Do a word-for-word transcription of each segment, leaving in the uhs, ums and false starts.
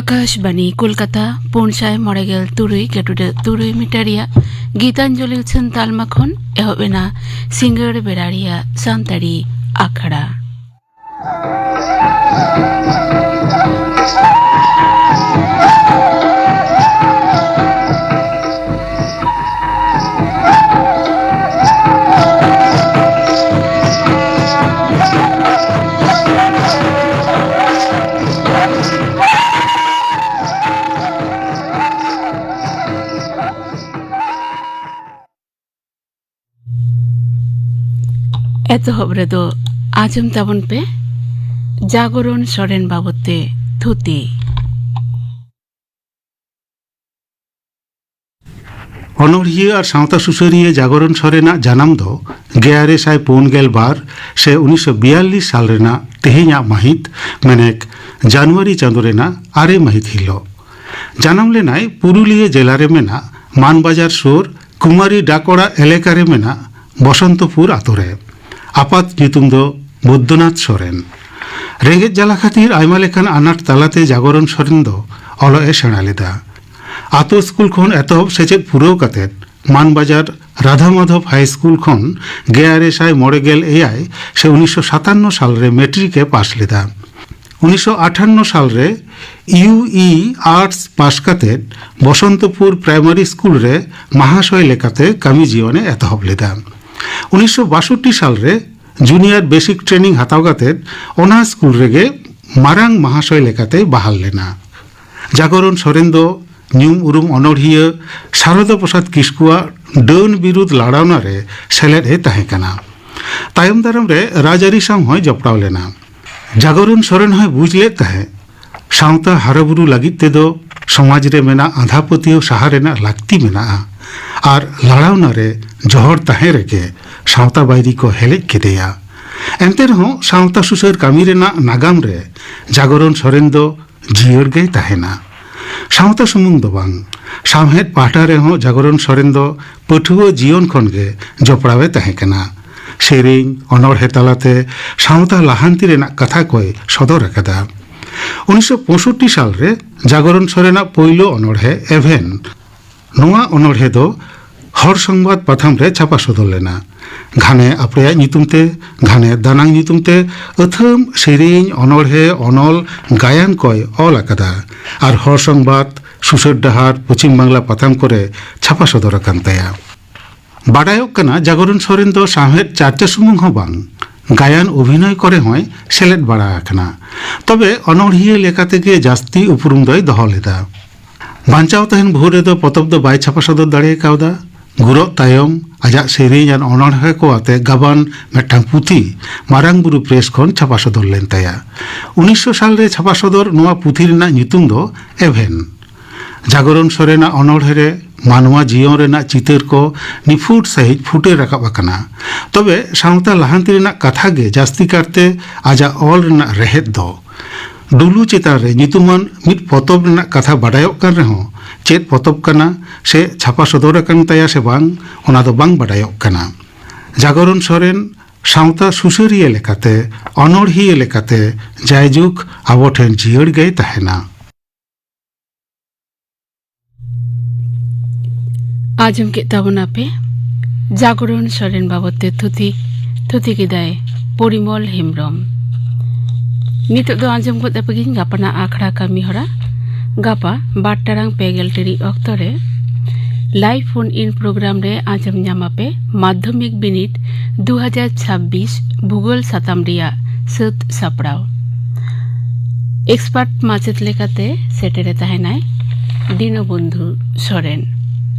ᱟᱠᱟᱥᱵᱟᱱᱤ ᱠᱳᱞᱠᱟᱛᱟ, ᱯᱩᱱ ᱥᱟᱭ ᱢᱚᱬᱮ ᱜᱮᱞ ᱛᱩᱨᱩᱭ ᱜᱮᱴᱩᱰᱟᱹ ᱛᱩᱨᱩᱭ ᱢᱤᱴᱟᱨ ᱨᱮᱭᱟᱜ ᱜᱤᱛᱟᱧᱡᱚᱞᱤ ᱩᱪᱷᱟᱹᱱ ᱛᱟᱞᱢᱟ ᱠᱷᱚᱱ ᱮᱦᱚᱵ ᱮᱱᱟ ᱥᱤᱸᱜᱟᱹᱲ ᱵᱮᱲᱟ ᱨᱮᱭᱟᱜ ᱥᱟᱱᱛᱟᱲᱤ ᱟᱠᱷᱲᱟ᱾ ᱮᱛᱚᱦᱚᱵ ᱨᱮᱫᱚ ᱟᱸᱡᱚᱢ ᱛᱟᱵᱚᱱ ᱯᱮ ᱡᱟᱜᱚᱨᱚᱱ ᱥᱚᱨᱮᱱ ᱵᱟᱵᱚᱛ ᱛᱮ ᱛᱷᱩᱛᱤ᱾ ᱚᱱᱚᱲᱦᱤᱭᱟᱹ ᱟᱨ ᱥᱟᱶᱛᱟ ᱥᱩᱥᱟᱹᱨᱤᱭᱟᱹ ᱡᱟᱜᱚᱨᱚᱱ ᱥᱚᱨᱮᱱᱟᱜ ᱡᱟᱱᱟᱢ ᱫᱚ ᱜᱮᱞ ᱟᱨᱮ ᱥᱟᱭ ᱯᱩᱱ ᱜᱮᱞ ᱵᱟᱨ ᱥᱮ ᱩᱱᱤᱥᱥᱚ ᱵᱤᱭᱟᱞᱞᱤᱥ ᱥᱟᱞ ᱨᱮᱱᱟᱜ ᱛᱮᱦᱮᱧᱟᱜ ᱢᱟᱹᱦᱤᱛ, ᱢᱮᱱᱮᱠ ᱡᱟᱱᱩᱣᱟᱨᱤ ᱪᱟᱸᱫᱚ ᱨᱮᱱᱟᱜ ᱟᱨᱮ ᱢᱟᱹᱦᱤᱛ ᱦᱤᱞᱳᱜ᱾ ᱡᱟᱱᱟᱢ ᱞᱮᱱᱟᱭ ᱯᱩᱨᱩᱞᱤᱭᱟᱹ ᱡᱮᱞᱟ ᱨᱮ ᱢᱮᱱᱟᱜ ᱢᱟᱱᱵᱟᱡᱟᱨ ᱥᱩᱨ ᱠᱩᱢᱟᱨᱤ ᱰᱟᱠᱚᱲᱟ ᱮᱞᱟᱠᱟ ᱨᱮ ᱢᱮᱱᱟᱜ ᱵᱚᱥᱚᱱᱛᱚᱯᱩᱨ ᱟᱛᱳ ᱨᱮ᱾ ᱟᱯᱟᱛ ᱧᱩᱛᱩᱢ ᱫᱚ ᱵᱳᱫᱽᱫᱚᱱᱟᱛᱷ ᱥᱚᱨᱮᱱ᱾ ᱨᱮᱸᱜᱮᱡ ᱡᱟᱞᱟ ᱠᱷᱟᱹᱛᱤᱨ ᱟᱭᱢᱟ ᱞᱮᱠᱟᱱ ᱟᱱᱟᱴ ᱛᱟᱞᱟᱛᱮ ᱡᱟᱜᱚᱨᱚᱱ ᱥᱚᱨᱮᱱ ᱫᱚ ᱚᱞᱚᱜ ᱮ ᱥᱮᱬᱟ ᱞᱮᱫᱟ᱾ ᱟᱛᱳ ᱥᱠᱩᱞ ᱠᱷᱚᱱ ᱮᱛᱚᱦᱚᱵ ᱥᱮᱪᱮᱫ ᱯᱩᱨᱟᱹᱣ ᱠᱟᱛᱮ ᱢᱟᱱᱵᱟᱡᱟᱨ ᱨᱟᱫᱷᱟ ᱢᱟᱫᱷᱚᱵ ᱦᱟᱭ ᱥᱠᱩᱞ ᱠᱷᱚᱱ ᱜᱮᱞ ᱟᱨᱮ ᱥᱟᱭ ᱢᱚᱬᱮ ᱜᱮᱞ ᱮᱭᱟᱭ ᱥᱮ ᱩᱱᱤᱥᱥᱚ ᱥᱟᱛᱟᱱᱱᱚ ᱥᱟᱞ ᱨᱮ ᱢᱮᱴᱨᱤᱠ ᱮ ᱯᱟᱥ ᱞᱮᱫᱟ᱾ ᱩᱱᱤᱥᱥᱚ ᱟᱴᱷᱟᱱᱱᱚ ᱥᱟᱞ ᱨᱮ ᱤᱭᱩ ᱤ ᱟᱨᱴᱥ ᱯᱟᱥ ᱠᱟᱛᱮ ᱵᱚᱥᱚᱱᱛᱚᱯᱩᱨ ᱯᱨᱟᱭᱢᱟᱨᱤ ᱥᱠᱩᱞ ᱨᱮ ᱢᱟᱦᱟᱥᱚᱭ ᱞᱮᱠᱟᱛᱮ ᱠᱟᱹᱢᱤ ᱡᱤᱭᱚᱱ ᱮ ᱮᱛᱚᱦᱚᱵ ᱞᱮᱫᱟ᱾ ᱩᱱᱤᱥᱥᱚ ᱵᱟᱥᱚᱴᱴᱤ ᱥᱟᱞ ᱨᱮ ᱡᱩᱱᱤᱭᱟᱨ ᱵᱮᱥᱤᱠ ᱴᱨᱮᱱᱤᱝ ᱦᱟᱛᱟᱣ ᱠᱟᱛᱮ ᱚᱱᱟ ᱥᱠᱩᱞ ᱨᱮᱜᱮ ᱢᱟᱨᱟᱝ ᱢᱟᱦᱟᱥᱚᱭ ᱞᱮᱠᱟᱛᱮᱭ ᱵᱟᱦᱟᱞ ᱞᱮᱱᱟ᱾ ᱡᱟᱜᱚᱨᱚᱱ ᱥᱚᱨᱮᱱ ᱫᱚ ᱧᱩᱢ ᱩᱨᱩᱢ ᱚᱱᱚᱲᱦᱤᱭᱟᱹ ᱥᱟᱨᱚᱫᱟ ᱯᱨᱚᱥᱟᱫᱽ ᱠᱤᱥᱠᱩᱣᱟᱜ ᱰᱟᱹᱱ ᱵᱤᱨᱩᱫᱷ ᱞᱟᱲᱟᱣᱱᱟ ᱨᱮ ᱥᱮᱞᱮᱫ ᱮ ᱛᱟᱦᱮᱸ ᱠᱟᱱᱟ᱾ ᱛᱟᱭᱚᱢ ᱫᱟᱨᱟᱢ ᱨᱮ ᱨᱟᱡᱽᱟᱹᱨᱤ ᱥᱟᱶ ᱦᱚᱸᱭ ᱡᱚᱯᱲᱟᱣ ᱞᱮᱱᱟ᱾ ᱡᱟᱜᱚᱨᱚᱱ ᱥᱚᱨᱮᱱ ᱦᱚᱸᱭ ᱵᱩᱡᱽ ᱞᱮᱫ ᱛᱟᱦᱮᱸᱫ, ᱥᱟᱶᱛᱟ ᱦᱟᱨᱟᱵᱩᱨᱩ ᱞᱟᱹᱜᱤᱫ ᱛᱮᱫᱚ ᱥᱚᱢᱟᱡᱽ ᱨᱮ ᱢᱮᱱᱟᱜ ᱟᱸᱫᱷᱟ ᱯᱟᱹᱛᱭᱟᱹᱣ ᱥᱟᱦᱟ ᱨᱮᱱᱟᱜ ᱞᱟᱹᱠᱛᱤ ᱢᱮᱱᱟᱜᱼᱟ ᱟᱨ ᱞᱟᱲᱟᱣᱱᱟ ᱨᱮ ᱡᱚᱦᱚᱲ ᱛᱟᱦᱮᱸ ᱨᱮᱜᱮ ᱥᱟᱶᱛᱟ ᱵᱟᱹᱭᱨᱤ ᱠᱚ ᱦᱮᱞᱮᱡ ᱠᱮᱫᱮᱭᱟ᱾ ᱮᱱᱛᱮ ᱨᱮᱦᱚᱸ ᱥᱟᱶᱛᱟ ᱥᱩᱥᱟᱹᱨ ᱠᱟᱹᱢᱤ ᱨᱮᱱᱟᱜ ᱱᱟᱜᱟᱢ ᱨᱮ ᱡᱟᱜᱚᱨᱚᱱ ᱥᱚᱨᱮᱱ ᱫᱚ ᱡᱤᱭᱟᱹᱲ ᱜᱮᱭ ᱛᱟᱦᱮᱱᱟ᱾ ᱥᱟᱶᱛᱟ ᱥᱩᱢᱩᱝ ᱫᱚ ᱵᱟᱝ, ᱥᱟᱶᱦᱮᱫ ᱯᱟᱦᱴᱟ ᱨᱮᱦᱚᱸ ᱡᱟᱜᱚᱨᱚᱱ ᱥᱚᱨᱮᱱ ᱫᱚ ᱯᱟᱹᱴᱷᱩᱣᱟᱹ ᱡᱤᱭᱚᱱ ᱠᱷᱚᱱ ᱜᱮ ᱡᱚᱯᱲᱟᱣ ᱮ ᱛᱟᱦᱮᱸ ᱠᱟᱱᱟ᱾ ᱥᱮᱨᱮᱧ, ᱚᱱᱚᱬᱦᱮ ᱛᱟᱞᱟᱛᱮ ᱥᱟᱶᱛᱟ ᱞᱟᱦᱟᱱᱛᱤ ᱨᱮᱱᱟᱜ ᱠᱟᱛᱷᱟ ᱠᱚᱭ ᱥᱚᱫᱚᱨ ᱟᱠᱟᱫᱟ᱾ ᱩᱱᱤᱥᱥᱚ ᱯᱚᱸᱭᱥᱚᱴᱴᱤ ᱥᱟᱞ ᱨᱮ ᱡᱟᱜᱚᱨᱚᱱ ᱥᱚᱨᱮᱱᱟᱜ ᱯᱳᱭᱞᱳ ᱚᱱᱚᱬᱦᱮ ᱮᱵᱷᱮᱱ, ᱱᱚᱣᱟ ᱚᱱᱚᱬᱦᱮ ᱫᱚ ᱦᱚᱲ ᱥᱚᱝᱵᱟᱫ ᱯᱟᱛᱷᱟᱢ ᱨᱮ ᱪᱷᱟᱯᱟ ᱥᱚᱫᱚᱨ ᱞᱮᱱᱟ᱾ ᱜᱷᱟᱱᱮ ᱟᱯᱲᱮᱭᱟᱜ ᱧᱩᱛᱩᱢ ᱛᱮ, ᱜᱷᱟᱱᱮ ᱫᱟᱱᱟᱝ ᱧᱩᱛᱩᱢ ᱛᱮ ᱟᱹᱛᱷᱟᱹᱢ ᱥᱮᱨᱮᱧ, ᱚᱱᱚᱬᱦᱮ, ᱚᱱᱚᱞ, ᱜᱟᱭᱟᱱ ᱠᱚᱭ ᱚᱞ ᱟᱠᱟᱫᱟ᱾ ᱟᱨ ᱦᱚᱲ ᱥᱚᱝᱵᱟᱫ, ᱥᱩᱥᱟᱹᱨ ᱰᱟᱦᱟᱨ, ᱯᱚᱪᱷᱤᱢ ᱵᱟᱝᱞᱟ ᱯᱟᱛᱷᱟᱢ ᱠᱚᱨᱮ ᱪᱷᱟᱯᱟ ᱥᱚᱫᱚᱨ ᱟᱠᱟᱱ ᱛᱟᱭᱟ᱾ ᱵᱟᱰᱟᱭᱚᱜ ᱠᱟᱱᱟ, ᱡᱟᱜᱚᱨᱚᱱ ᱥᱚᱨᱮᱱ ᱫᱚ ᱥᱟᱶᱦᱮᱫ ᱪᱟᱨᱪᱟ ᱥᱩᱢᱩᱝ ᱦᱚᱸ ᱵᱟᱝ, ᱜᱟᱭᱟᱱ ᱚᱵᱷᱤᱱᱚᱭ ᱠᱚᱨᱮ ᱦᱚᱸᱭ ᱥᱮᱞᱮᱫ ᱵᱟᱲᱟ ᱟᱠᱟᱱᱟ᱾ ᱛᱚᱵᱮ ᱚᱱᱚᱬᱦᱤᱭᱟᱹ ᱞᱮᱠᱟᱛᱮ ᱜᱮ ᱡᱟᱹᱥᱛᱤ ᱩᱯᱨᱩᱢ ᱫᱚᱭ ᱫᱚᱦᱚ ᱞᱮᱫᱟ᱾ ᱵᱟᱧᱪᱟᱣ ᱛᱟᱦᱮᱱ ᱵᱷᱳᱨ ᱨᱮᱫᱚ ᱯᱚᱛᱚᱵ ᱫᱚ ᱵᱟᱭ ᱪᱷᱟᱯᱟ ᱥᱚᱫᱚᱨ ᱫᱟᱲᱮ ᱠᱟᱣᱫᱟ᱾ ᱜᱩᱨᱚᱜ ᱛᱟᱭᱚᱢ ᱟᱡᱟᱜ ᱥᱮᱨᱮᱧ ᱟᱨ ᱚᱱᱚᱬᱦᱮ ᱠᱚ ᱟᱛᱮ ᱜᱟᱵᱟᱱ ᱢᱤᱫᱴᱟᱝ ᱯᱩᱛᱷᱤ ᱢᱟᱨᱟᱝ ᱵᱩᱨᱩ ᱯᱨᱮᱥ ᱠᱷᱚᱱ ᱪᱷᱟᱯᱟ ᱥᱚᱫᱚᱨ ᱞᱮᱱ ᱛᱟᱭᱟ᱾ ᱩᱱᱤᱥᱥᱚ ᱥᱟᱞ ᱨᱮ ᱪᱷᱟᱯᱟ ᱥᱚᱫᱚᱨ ᱱᱚᱣᱟ ᱯᱩᱛᱷᱤ ᱨᱮᱱᱟᱜ ᱧᱩᱛᱩᱢ ᱫᱚ ᱮᱵᱷᱮᱱ᱾ ᱡᱟᱜᱚᱨᱚᱱ ᱥᱚᱨᱮᱱᱟᱜ ᱚᱱᱚᱬᱦᱮ ᱨᱮ ᱢᱟᱱᱣᱟ ᱡᱤᱭᱚᱱ ᱨᱮᱱᱟᱜ ᱪᱤᱛᱟᱹᱨ ᱠᱚ ᱱᱤᱯᱷᱩᱴ ᱥᱟᱹᱦᱤᱡ ᱯᱷᱩᱴᱮᱞ ᱨᱟᱠᱟᱵ ᱟᱠᱟᱱᱟ᱾ ᱛᱚᱵᱮ ᱥᱟᱶᱛᱟ ᱞᱟᱦᱟᱱᱛᱤ ᱨᱮᱱᱟᱜ ᱠᱟᱛᱷᱟ ᱜᱮ ᱡᱟᱹᱥᱛᱤ ᱠᱟᱨᱛᱮ ᱟᱡᱟᱜ ᱚᱞ ᱨᱮᱱᱟᱜ ᱨᱮᱦᱮᱫ ᱫᱚ᱾ ᱰᱩᱞᱩ ᱪᱮᱛᱟᱱ ᱨᱮ ᱧᱩᱛᱩᱢᱟᱱ ᱢᱤᱫ ᱯᱚᱛᱚᱵ ᱨᱮᱱᱟᱜ ᱠᱟᱛᱷᱟ ᱵᱟᱰᱟᱭᱚᱜ ᱠᱟᱱ ᱨᱮᱦᱚᱸ, ᱪᱮᱫ ᱯᱚᱛᱚᱵ ᱠᱟᱱᱟ ᱥᱮ ᱪᱷᱟᱯᱟ ᱥᱚᱫᱚᱨ ᱟᱠᱟᱱ ᱛᱟᱭᱟ ᱥᱮ ᱵᱟᱝ, ᱚᱱᱟ ᱫᱚ ᱵᱟᱝ ᱵᱟᱰᱟᱭᱚᱜ ᱠᱟᱱᱟ᱾ ᱡᱟᱜᱚᱨᱚᱱ ᱥᱚᱨᱮᱱ ᱥᱟᱶᱛᱟ ᱥᱩᱥᱟᱹᱨᱤᱭᱟᱹ ᱞᱮᱠᱟᱛᱮ, ᱚᱱᱚᱬᱦᱤᱭᱟᱹ ᱞᱮᱠᱟᱛᱮ ᱡᱟᱭᱡᱩᱜᱽ ᱟᱵᱚ ᱴᱷᱮᱱ ᱡᱤᱭᱟᱹᱲ ᱜᱮᱭ ᱛᱟᱦᱮᱱᱟ᱾ ᱟᱸᱡᱚᱢ ᱠᱮᱫ ᱛᱟᱵᱚᱱᱟᱯᱮ ᱡᱟᱜᱚᱨᱚᱱ ᱥᱚᱨᱮᱱ ᱵᱟᱵᱚᱫ ᱛᱮ ᱛᱷᱩᱛᱤ, ᱛᱷᱩᱛᱤ ᱠᱮᱫᱟᱭ ᱯᱚᱨᱤᱢᱚᱞ ᱦᱮᱢᱵᱨᱚᱢ᱾ ᱱᱤᱛᱚᱜ ᱫᱚ ᱟᱸᱡᱚᱢ ᱜᱚᱫ ᱟᱯᱮ ᱜᱤᱧ ᱜᱟᱯᱟᱱᱟᱜ ᱟᱠᱷᱲᱟ ᱠᱟᱹᱢᱤ ᱦᱚᱨᱟ᱾ ᱜᱟᱯᱟ ᱵᱟᱨ ᱴᱟᱲᱟᱝ ᱯᱮ ᱜᱮᱞ ᱴᱤᱲᱤᱡ ᱚᱠᱛᱚ ᱨᱮ live phone in program ᱨᱮ ᱟᱸᱡᱚᱢ ᱧᱟᱢ ᱟᱯᱮ ᱢᱟᱫᱽᱫᱷᱚᱢᱤᱠ ᱵᱤᱱᱤᱰ ᱫᱩ ᱦᱟᱡᱟᱨ ᱪᱷᱟᱵᱵᱤᱥ ᱵᱷᱩᱜᱳᱞ ᱥᱟᱛᱟᱢ ᱨᱮᱭᱟᱜ ᱥᱟᱹᱛ ᱥᱟᱯᱲᱟᱣ᱾ ᱮᱠᱥᱯᱟᱨᱴ ᱢᱟᱪᱮᱛ ᱞᱮᱠᱟᱛᱮ ᱥᱮᱴᱮᱨᱮ ᱛᱟᱦᱮᱱᱟᱭ ᱫᱤᱱᱚᱵᱚᱱᱫᱷᱩ ᱥᱚᱨᱮᱱ᱾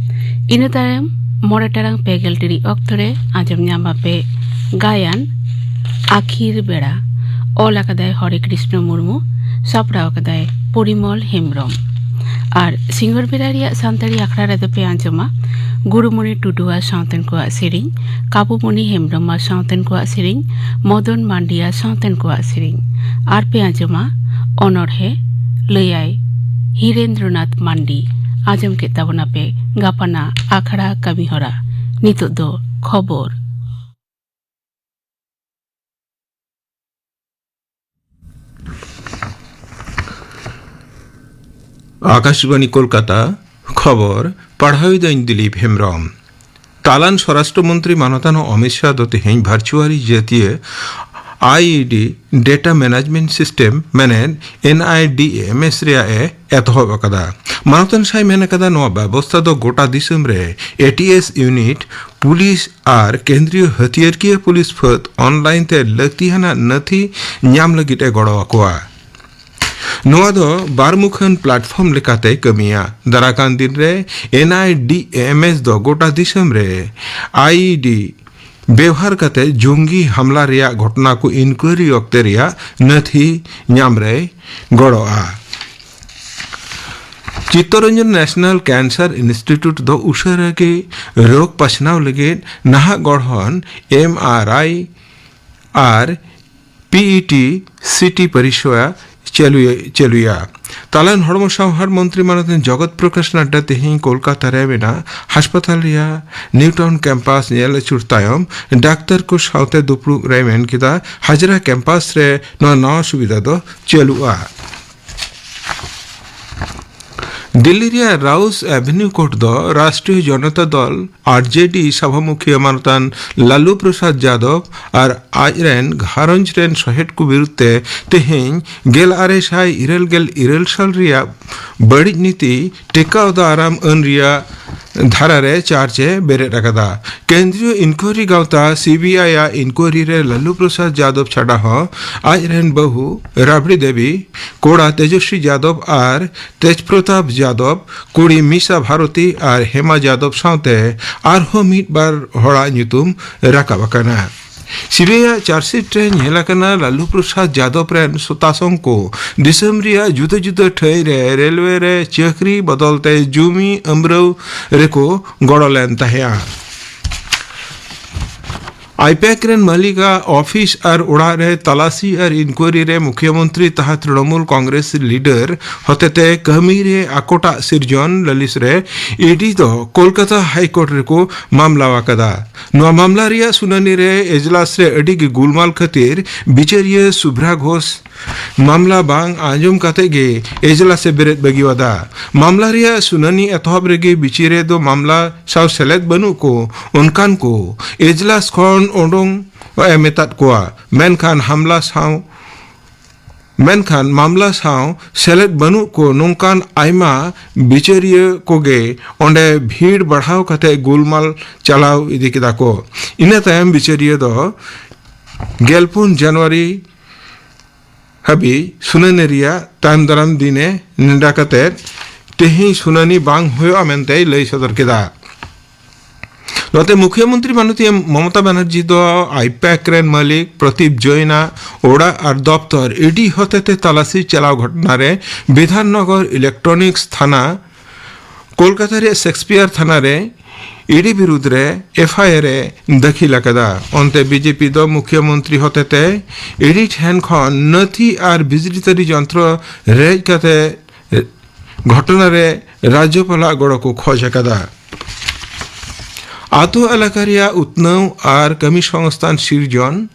ᱤᱱᱟᱹ ᱛᱟᱭᱚᱢ ᱢᱚᱬᱮ ᱴᱟᱲᱟᱝ ᱯᱮ ᱜᱮᱞ ᱴᱤᱲᱤᱡ ᱚᱠᱛᱚ ᱨᱮ ᱟᱸᱡᱚᱢ ᱧᱟᱢ ᱟᱯᱮ ᱜᱟᱭᱟᱱ ᱟᱹᱠᱷᱤᱨ ᱵᱮᱲᱟ᱾ ᱚᱞ ᱟᱠᱟᱫᱟᱭ ᱦᱚᱨᱮ ᱠᱨᱤᱥᱱᱚ ᱢᱩᱨᱢᱩ, ᱥᱟᱯᱲᱟᱣ ᱟᱠᱟᱫᱟᱭ ᱯᱚᱨᱤᱢᱚᱞ ᱦᱮᱢᱵᱨᱚᱢ᱾ ᱟᱨ ᱥᱤᱸᱜᱟᱹᱲ ᱵᱮᱲᱟ ᱨᱮᱭᱟᱜ ᱥᱟᱱᱛᱟᱲᱤ ᱟᱠᱷᱲᱟ ᱨᱮᱫᱚ ᱯᱮ ᱟᱸᱡᱚᱢᱟ ᱜᱩᱨᱩᱢᱚᱱᱤ ᱴᱩᱰᱩᱣᱟᱜ ᱥᱟᱶᱛᱮᱱ ᱠᱚᱣᱟᱜ ᱥᱮᱨᱮᱧ, ᱠᱟᱵᱩᱢᱚᱱᱤ ᱦᱮᱢᱵᱨᱚᱢᱟᱜ ᱥᱟᱶᱛᱮᱱ ᱠᱚᱣᱟᱜ ᱥᱮᱨᱮᱧ, ᱢᱚᱫᱚᱱ ᱢᱟᱱᱰᱤᱭᱟᱜ ᱥᱟᱶᱛᱮᱱ ᱠᱚᱣᱟᱜ ᱥᱮᱨᱮᱧ᱾ ᱟᱨ ᱯᱮ ᱟᱸᱡᱚᱢᱟ ᱚᱱᱚᱬᱦᱮ, ᱞᱟᱹᱭᱟᱭ ᱦᱤᱨᱮᱱᱫᱨᱚᱱᱟᱛᱷ ᱢᱟᱱᱰᱤ᱾ ᱟᱸᱡᱚᱢ ᱠᱮᱫ ᱛᱟᱵᱚᱱᱟᱯᱮ ᱜᱟᱯᱟᱱᱟᱜ ᱟᱠᱷᱲᱟ ᱠᱟᱹᱢᱤᱦᱚᱨᱟ᱾ ᱱᱤᱛᱚᱜ ᱫᱚ ᱠᱷᱚᱵᱚᱨ᱾ ᱟᱠᱟᱥᱵᱟᱬᱤ ᱠᱳᱞᱠᱟᱛᱟ᱾ ᱠᱷᱚᱵᱚᱨ ᱯᱟᱲᱦᱟᱣᱤᱫᱟᱹᱧ ᱫᱤᱞᱤᱯ ᱦᱮᱢᱵᱽᱨᱚᱢ᱾ ᱛᱟᱞᱟᱱ ᱥᱚᱨᱟᱥᱴᱨᱚ ᱢᱚᱱᱛᱨᱤ ᱢᱟᱱᱚᱛᱟᱱ ᱚᱢᱤᱛ ᱥᱟᱦ ᱫᱚ ᱛᱮᱦᱮᱧ ᱵᱷᱟᱨᱪᱩᱣᱟᱞᱤ ᱡᱟᱹᱛᱤᱭᱟᱹ I E D data management system ᱢᱮᱱᱮᱫ ᱮᱱ ᱟᱭ ᱰᱤ ᱮᱢ ᱮᱥ ᱨᱮᱭᱟᱜ ᱮ ᱮᱛᱚᱦᱚᱵ ᱟᱠᱟᱫᱟ᱾ ᱢᱟᱱᱚᱛᱟᱱ ᱥᱟᱭ ᱢᱮᱱ ᱟᱠᱟᱫᱟ, ᱱᱚᱣᱟ ᱵᱮᱵᱚᱥᱛᱷᱟ ᱫᱚ ᱜᱚᱴᱟ ᱫᱤᱥᱚᱢ ᱨᱮ A T S unit, police ᱟᱨ ᱠᱮᱱᱫᱨᱤᱭᱚ ᱦᱟᱹᱛᱭᱟᱹᱨ ᱠᱤᱭᱟᱹ ᱯᱩᱞᱤᱥ ᱯᱷᱟᱹᱫ ᱚᱱᱞᱟᱭᱤᱱ ᱛᱮ ᱞᱟᱹᱠᱛᱤᱭᱟᱱᱟᱜ ᱱᱟᱹᱛᱷᱤ ᱧᱟᱢ ᱞᱟᱹᱜᱤᱫ ᱮ ᱜᱚᱲᱚ ᱟᱠᱚᱣᱟ᱾ ᱱᱚᱣᱟ ᱫᱚ ᱵᱟᱨ ᱢᱩᱠᱷᱟᱹᱱ ᱯᱞᱟᱴᱯᱷᱚᱨᱢ ᱞᱮᱠᱟᱛᱮ ᱠᱟᱹᱢᱤᱭᱟ᱾ ᱫᱟᱨᱟᱠᱟᱱ ᱫᱤᱱ ᱨᱮ ᱮᱱ ᱟᱭ ᱰᱤ ᱮᱢ ᱮᱥ ᱫᱚ ᱜᱚᱴᱟ ᱫᱤᱥᱚᱢ ᱨᱮ ᱟᱭ ᱤ ᱰᱤ ᱵᱮᱣᱦᱟᱨ ᱠᱟᱛᱮ ᱡᱚᱝᱜᱤ ᱦᱟᱢᱞᱟ ᱨᱮᱭᱟᱜ ᱜᱷᱚᱴᱚᱱᱟ ᱠᱚ ᱤᱱᱠᱣᱟᱨᱤ ᱚᱠᱛᱮ ᱨᱮᱭᱟᱜ ᱱᱟᱹᱛᱷᱤ ᱧᱟᱢ ᱨᱮᱭ ᱜᱚᱲᱚᱜᱼᱟ᱾ ᱪᱤᱛᱛᱚᱨᱚᱧᱡᱚᱱ ᱱᱮᱥᱱᱟᱞ ᱠᱮᱱᱥᱟᱨ ᱤᱱᱥᱴᱤᱴᱭᱩᱴ ᱫᱚ ᱩᱥᱟᱹᱨᱟ ᱜᱮ ᱨᱳᱜᱽ ᱯᱟᱥᱱᱟᱣ ᱞᱟᱹᱜᱤᱫ ᱱᱟᱦᱟᱜ ᱜᱚᱲᱦᱚᱱ ᱮᱢ ᱟᱨ ᱟᱭ ᱟᱨ P E T C T ᱯᱚᱨᱤᱥᱮᱵᱟ ᱪᱟᱹᱞᱩᱭ-, ᱪᱟᱹᱞᱩᱭᱟ᱾ ᱛᱟᱞᱟᱱ ᱦᱚᱲᱢᱚ ᱥᱟᱶᱦᱟᱨ ᱢᱚᱱᱛᱨᱤ ᱢᱟᱱᱚᱛ ᱡᱚᱜᱚᱛ ᱯᱨᱚᱠᱟᱥ ᱱᱟᱰᱰᱟ ᱛᱮᱦᱮᱧ ᱠᱳᱞᱠᱟᱛᱟ ᱨᱮ ᱢᱮᱱᱟᱜ ᱦᱟᱥᱯᱟᱛᱟᱞ ᱨᱮᱭᱟᱜ ᱱᱤᱭᱩ ᱴᱟᱣᱩᱱ ᱠᱮᱢᱯᱟᱥ ᱧᱮᱞ ᱟᱹᱪᱩᱨ ᱛᱟᱭᱚᱢ ᱰᱟᱠᱛᱟᱨ ᱠᱚ ᱥᱟᱶᱛᱮ ᱫᱩᱯᱲᱩᱵ ᱨᱮ ᱢᱮᱱ ᱠᱮᱫᱟ, ᱦᱟᱡᱽᱨᱟ ᱠᱮᱢᱯᱟᱥ ᱨᱮ ᱱᱚᱣᱟ ᱱᱟᱣᱟ ᱥᱩᱵᱤᱫᱷᱟ ᱫᱚ ᱪᱟᱹᱞᱩᱜᱼᱟ᱾ ᱫᱤᱞᱞᱤ ᱨᱮᱭᱟᱜ ᱨᱟᱣᱩᱥ ᱮᱵᱷᱮᱱᱤᱭᱩ ᱠᱳᱨᱴ ᱫᱚ ᱨᱟᱥᱴᱨᱤᱭᱚ ᱡᱚᱱᱚᱛᱟ ᱫᱚᱞ, ᱟᱨ ᱡᱮ ᱰᱤ, ᱥᱚᱵᱷᱟᱢᱩᱠᱷᱤᱭᱟᱹ ᱢᱟᱱᱚᱛᱟᱱ ᱞᱟᱞᱩ ᱯᱨᱚᱥᱟᱫᱽ ᱡᱟᱫᱚᱵ ᱟᱨ ᱟᱡ ᱨᱮᱱ ᱜᱷᱟᱨᱚᱸᱡᱽ ᱨᱮᱱ ᱥᱚᱦᱮᱫ ᱠᱚ ᱵᱤᱨᱩᱫᱷ ᱛᱮ ᱛᱮᱦᱮᱧ ᱜᱮᱞ ᱟᱨᱮ ᱥᱟᱭ ᱤᱨᱟᱹᱞ ᱜᱮᱞ ᱤᱨᱟᱹᱞ ᱥᱟᱞ ᱨᱮᱭᱟᱜ ᱵᱟᱹᱲᱤᱡ ᱱᱤᱛᱤ ᱴᱮᱠᱟᱣ ᱫᱟᱨᱟᱢ ᱟᱹᱱ ᱨᱮᱭᱟᱜ ᱫᱷᱟᱨᱟ ᱨᱮ ᱪᱟᱨᱪ ᱮ ᱵᱮᱨᱮᱫ ᱟᱠᱟᱫᱟ᱾ ᱠᱮᱱᱫᱨᱤᱭᱚ ᱤᱱᱠᱣᱟᱨᱤ ᱜᱟᱶᱛᱟ ᱥᱤ ᱵᱤ ᱟᱭ ᱟᱜ ᱤᱱᱠᱣᱟᱨᱤ ᱨᱮ ᱞᱟᱞᱩ ᱯᱨᱚᱥᱟᱫᱽ ᱡᱟᱫᱚᱵ ᱪᱷᱟᱰᱟ ᱦᱚᱸ ᱟᱡ ᱨᱮᱱ ᱵᱟᱹᱦᱩ ᱨᱟᱵᱲᱤ ᱫᱮᱵᱤ, ᱠᱚᱲᱟ ᱛᱮᱡᱚᱥᱣᱤ ᱡᱟᱫᱚᱵ ᱟᱨ ᱛᱮᱡᱽ ᱯᱨᱚᱛᱟᱯ ᱡᱟᱫᱚᱵ, ᱠᱩᱲᱤ ᱢᱤᱥᱟ ᱵᱷᱟᱨᱚᱛᱤ ᱟᱨ ᱦᱮᱢᱟ ᱡᱟᱫᱚᱵ ᱥᱟᱶᱛᱮ ᱟᱨᱦᱚᱸ ᱢᱤᱫ ᱵᱟᱨ ᱦᱚᱲᱟᱜ ᱧᱩᱛᱩᱢ ᱨᱟᱠᱟᱵ ᱟᱠᱟᱱᱟ᱾ ᱥᱤ ᱵᱤ ᱟᱭ ᱟᱜ ᱪᱟᱨᱡᱽᱥᱤᱴ ᱨᱮ ᱧᱮᱞ ᱟᱠᱟᱱᱟ, ᱞᱟᱞᱩ ᱯᱨᱚᱥᱟᱫᱽ ᱡᱟᱫᱚᱵ ᱨᱮᱱ ᱥᱚᱛᱟᱥᱚᱝ ᱠᱚ ᱫᱤᱥᱚᱢ ᱨᱮᱭᱟᱜ ᱡᱩᱫᱟᱹ ᱡᱩᱫᱟᱹ ᱴᱷᱟᱹᱭ ᱨᱮ ᱨᱮᱞᱣᱮ ᱨᱮ ᱪᱟᱹᱠᱨᱤ ᱵᱚᱫᱚᱞ ᱛᱮ ᱡᱩᱢᱤ ᱟᱹᱢᱨᱟᱹᱣ ᱨᱮᱠᱚ ᱜᱚᱲᱚ ᱞᱮᱱ ᱛᱟᱦᱮᱸᱫᱼᱟ᱾ ᱟᱭᱯᱮᱠ ᱨᱮᱱ ᱢᱟᱹᱞᱤᱠᱟᱜ ᱚᱯᱷᱤᱥ ᱟᱨ ᱚᱲᱟᱜ ᱨᱮ ᱛᱟᱞᱟᱥᱤ ᱟᱨ ᱤᱱᱠᱣᱟᱨᱤ ᱨᱮ ᱢᱩᱠᱷᱭᱟᱹᱢᱚᱱᱛᱨᱤ ᱛᱟᱦᱟ ᱛᱨᱤᱱᱚᱢᱩᱞ ᱠᱚᱝᱜᱨᱮᱥ ᱞᱤᱰᱟᱨ ᱦᱚᱛᱮᱛᱮ ᱠᱟᱹᱢᱤ ᱨᱮ ᱟᱠᱚᱴᱟᱜ ᱥᱤᱨᱡᱚᱱ ᱞᱟᱹᱞᱤᱥ ᱨᱮ ᱤ ᱰᱤ ᱫᱚ ᱠᱳᱞᱠᱟᱛᱟ ᱦᱟᱭ ᱠᱳᱨᱴ ᱨᱮᱠᱚ ᱢᱟᱢᱞᱟ ᱟᱠᱟᱫᱟ᱾ ᱱᱚᱣᱟ ᱢᱟᱢᱞᱟ ᱨᱮᱭᱟᱜ ᱥᱩᱱᱟᱹᱱᱤ ᱨᱮ ᱮᱡᱞᱟᱥ ᱨᱮ ᱟᱹᱰᱤ ᱜᱮ ᱜᱩᱞᱢᱟᱞ ᱠᱷᱟᱹᱛᱤᱨ ᱵᱤᱪᱟᱹᱨᱤᱭᱟᱹ ᱥᱩᱵᱷᱨᱟ ᱜᱷᱳᱥ ᱢᱟᱢᱞᱟ ᱵᱟᱝ ᱟᱸᱡᱚᱢ ᱠᱟᱛᱮ ᱜᱮ ᱮᱡᱞᱟᱥ ᱮ ᱵᱮᱨᱮᱫ ᱵᱟᱹᱜᱤᱣᱟᱫᱟ᱾ ᱢᱟᱢᱞᱟ ᱨᱮᱭᱟᱜ ᱥᱩᱱᱟᱹᱱᱤ ᱮᱛᱚᱦᱚᱵ ᱨᱮᱜᱮ ᱵᱤᱪᱟᱹᱨᱤᱭᱟᱹ ᱫᱚ ᱢᱟᱢᱞᱟ ᱥᱟᱶ ᱥᱮᱞᱮᱫ ᱵᱟᱹᱱᱩᱜ ᱠᱚ ᱚᱱᱠᱟᱱ ᱠᱚ ᱮᱡᱞᱟᱥ ᱠᱷᱚᱱ ᱚᱰᱚᱝ ᱮ ᱢᱮᱛᱟᱫ ᱠᱚᱣᱟ, ᱢᱮᱱᱠᱷᱟᱱ ᱦᱟᱢᱞᱟ ᱥᱟᱶ ᱢᱮᱱᱠᱷᱟᱱ ᱢᱟᱢᱞᱟ ᱥᱟᱶ ᱥᱮᱞᱮᱫ ᱵᱟᱹᱱᱩᱜ ᱠᱚ ᱱᱚᱝᱠᱟᱱ ᱟᱭᱢᱟ ᱵᱤᱪᱟᱹᱨᱤᱭᱟᱹ ᱠᱚᱜᱮ ᱚᱸᱰᱮ ᱵᱷᱤᱲ ᱵᱟᱲᱦᱟᱣ ᱠᱟᱛᱮ ᱜᱩᱞᱢᱟᱞ ᱪᱟᱞᱟᱣ ᱤᱫᱤ ᱠᱮᱫᱟ ᱠᱚ᱾ ᱤᱱᱟᱹ ᱛᱟᱭᱚᱢ ᱵᱤᱪᱟᱹᱨᱤᱭᱟᱹ ᱫᱚ ᱜᱮᱞᱯᱩᱱ ᱡᱟᱱᱩᱣᱟᱨᱤ ᱦᱟᱹᱵᱤᱡ ᱥᱩᱱᱟᱹᱱᱤ ᱨᱮᱭᱟᱜ ᱛᱟᱭᱚᱢ ᱫᱟᱨᱟᱢ ᱫᱤᱱᱮ ᱱᱮᱰᱟ ᱠᱟᱛᱮ ᱛᱮᱦᱮᱧ ᱥᱩᱱᱟᱹᱱᱤ ᱵᱟᱝ ᱦᱩᱭᱩᱜᱼᱟ ᱢᱮᱱᱛᱮᱭ ᱞᱟᱹᱭ ᱥᱚᱫᱚᱨ ᱠᱮᱫᱟ᱾ ᱱᱚᱛᱮ ᱢᱩᱠᱷᱭᱟᱹᱢᱚᱱᱛᱨᱤ ᱢᱟᱱᱚᱛᱤᱭᱟᱹ ᱢᱚᱢᱚᱛᱟ ᱵᱟᱱᱟᱨᱡᱤ ᱫᱚ ᱟᱭᱯᱮᱠ ᱨᱮᱱ ᱢᱟᱹᱞᱤᱠ ᱯᱨᱚᱫᱤᱯ ᱡᱚᱭᱱᱟ ᱚᱲᱟᱜ ᱟᱨ ᱫᱚᱯᱛᱚᱨ ᱤᱰᱤ ᱦᱚᱛᱮᱛᱮ ᱛᱟᱞᱟᱥᱤ ᱪᱟᱞᱟᱣ ᱜᱷᱚᱴᱚᱱᱟ ᱨᱮ ᱵᱤᱫᱷᱟᱱᱱᱚᱜᱚᱨ ᱤᱞᱮᱠᱴᱨᱚᱱᱤᱠᱥ ᱛᱷᱟᱱᱟ ᱠᱳᱞᱠᱟᱛᱟ ᱨᱮᱭᱟᱜ ᱥᱮᱠᱥᱯᱤᱭᱟᱨ ᱛᱷᱟᱱᱟ ᱨᱮ ᱤᱰᱤ ᱵᱤᱨᱩᱫᱽ ᱨᱮ ᱮᱯᱷ ᱟᱭ ᱟᱨ ᱮ ᱫᱟᱹᱠᱷᱤᱞ ᱟᱠᱟᱫᱟ᱾ ᱚᱱᱛᱮ ᱵᱤᱡᱮᱯᱤ ᱫᱚ ᱢᱩᱠᱷᱭᱟᱹᱢᱚᱱᱛᱨᱤ ᱦᱚᱛᱮᱛᱮ ᱤᱰᱤ ᱴᱷᱮᱱ ᱠᱷᱚᱱ ᱱᱟᱹᱛᱷᱤ ᱟᱨ ᱵᱤᱡᱽᱞᱤ ᱛᱟᱹᱨᱤ ᱡᱚᱱᱛᱨᱚ ᱨᱮᱡ ᱠᱟᱛᱮ ᱜᱷᱚᱴᱚᱱᱟ ᱨᱮ ᱨᱟᱡᱽᱡᱚᱯᱟᱞᱟᱜ ᱜᱚᱲᱚ ᱠᱚ ᱠᱷᱚᱡᱽ ᱟᱠᱟᱫᱟ᱾ ᱟᱛᱳ ᱮᱞᱟᱠᱟ ᱨᱮᱭᱟᱜ ᱩᱛᱱᱟᱹᱣ ᱟᱨ ᱠᱟᱹᱢᱤ ᱥᱚᱝᱥᱛᱷᱟᱱ ᱥᱤᱨᱡᱚᱱ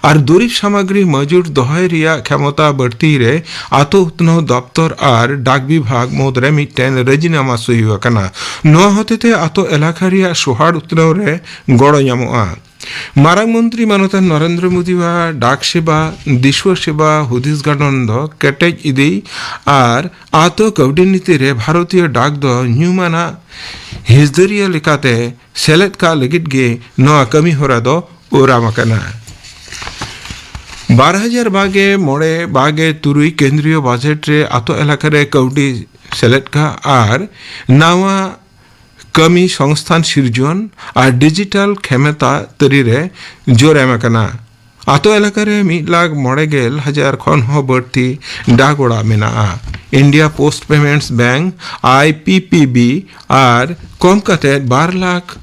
ᱟᱨ ᱫᱩᱨᱤᱵ ᱥᱟᱢᱟᱜᱨᱤ ᱢᱚᱡᱩᱫ ᱫᱚᱦᱚᱭ ᱨᱮᱭᱟᱜ ᱠᱷᱮᱢᱚᱛᱟ ᱵᱟᱹᱲᱛᱤᱭ ᱨᱮ ᱟᱛᱳ ᱩᱛᱱᱟᱹᱣ ᱫᱚᱯᱛᱚᱨ ᱟᱨ ᱰᱟᱠ ᱵᱤᱵᱷᱟᱜᱽ ᱢᱩᱫᱽᱨᱮ ᱢᱤᱫᱴᱮᱱ ᱨᱟᱹᱡᱤᱱᱟᱢᱟ ᱥᱳᱭ ᱟᱠᱟᱱᱟ᱾ ᱱᱚᱣᱟ ᱦᱚᱛᱮᱛᱮ ᱟᱛᱳ ᱮᱞᱟᱠᱟ ᱨᱮᱭᱟᱜ ᱥᱚᱦᱟᱲ ᱩᱛᱱᱟᱹᱣ ᱨᱮ ᱜᱚᱲᱚ ᱧᱟᱢᱚᱜᱼᱟ᱾ ᱢᱟᱨᱟᱝ ᱢᱚᱱᱛᱨᱤ ᱢᱟᱱᱚᱛᱟᱱ ᱱᱚᱨᱮᱱᱫᱨᱚ ᱢᱳᱫᱤᱣᱟᱜ ᱰᱟᱠ ᱥᱮᱵᱟ, ᱫᱤᱥᱣᱟᱹ ᱥᱮᱵᱟ ᱦᱩᱫᱤᱥ ᱜᱟᱰᱚᱱ ᱫᱚ ᱠᱮᱴᱮᱡ ᱤᱫᱤ ᱟᱨ ᱟᱛᱳ ᱠᱟᱹᱣᱰᱤ ᱱᱤᱛᱤ ᱨᱮ ᱵᱷᱟᱨᱚᱛᱤᱭᱚ ᱰᱟᱠ ᱫᱚ ᱧᱩᱢᱟᱱᱟᱜ ᱦᱤᱥᱫᱟᱹᱨᱤᱭᱟᱹ ᱞᱮᱠᱟᱛᱮ ᱥᱮᱞᱮᱫ ᱠᱟᱜ ᱞᱟᱹᱜᱤᱫ ᱜᱮ ᱱᱚᱣᱟ ᱠᱟᱹᱢᱤ ᱦᱚᱨᱟ ᱫᱚ ᱚᱨᱟᱢ ᱟᱠᱟᱱᱟ᱾ ᱵᱟᱨ ᱦᱟᱡᱟᱨ ᱵᱟᱜᱮ ᱢᱚᱬᱮ ᱵᱟᱜᱮ ᱛᱩᱨᱩᱭ ᱠᱮᱱᱫᱨᱤᱭᱚ ᱵᱟᱡᱮᱴ ᱨᱮ ᱟᱛᱳ ᱮᱞᱟᱠᱟ ᱨᱮ ᱠᱟᱹᱣᱰᱤ ᱥᱮᱞᱮᱫ ᱠᱟᱜ ᱟᱨ ᱱᱟᱣᱟ ᱠᱟᱹᱢᱤ ᱥᱚᱝᱥᱛᱷᱟᱱ ᱥᱤᱨᱡᱚᱱ ᱟᱨ ᱰᱤᱡᱤᱴᱟᱞ ᱠᱷᱮᱢᱮᱛᱟ ᱛᱟᱹᱨᱤ ᱨᱮ ᱡᱳᱨ ᱮᱢ ᱟᱠᱟᱱᱟ᱾ ᱟᱛᱳ ᱮᱞᱟᱠᱟ ᱨᱮ ᱢᱤᱫ ᱞᱟᱠᱷ ᱢᱚᱬᱮ ᱜᱮᱞ ᱦᱟᱡᱟᱨ ᱠᱷᱚᱱ ᱦᱚᱸ ᱵᱟᱹᱲᱛᱤ ᱰᱟᱠ ᱚᱲᱟᱜ ᱢᱮᱱᱟᱜᱼᱟ᱾ India post payments bank, I P P B, ᱟᱨ ᱠᱚᱢ ᱠᱟᱛᱮ ᱵᱟᱨ ᱞᱟᱠᱷ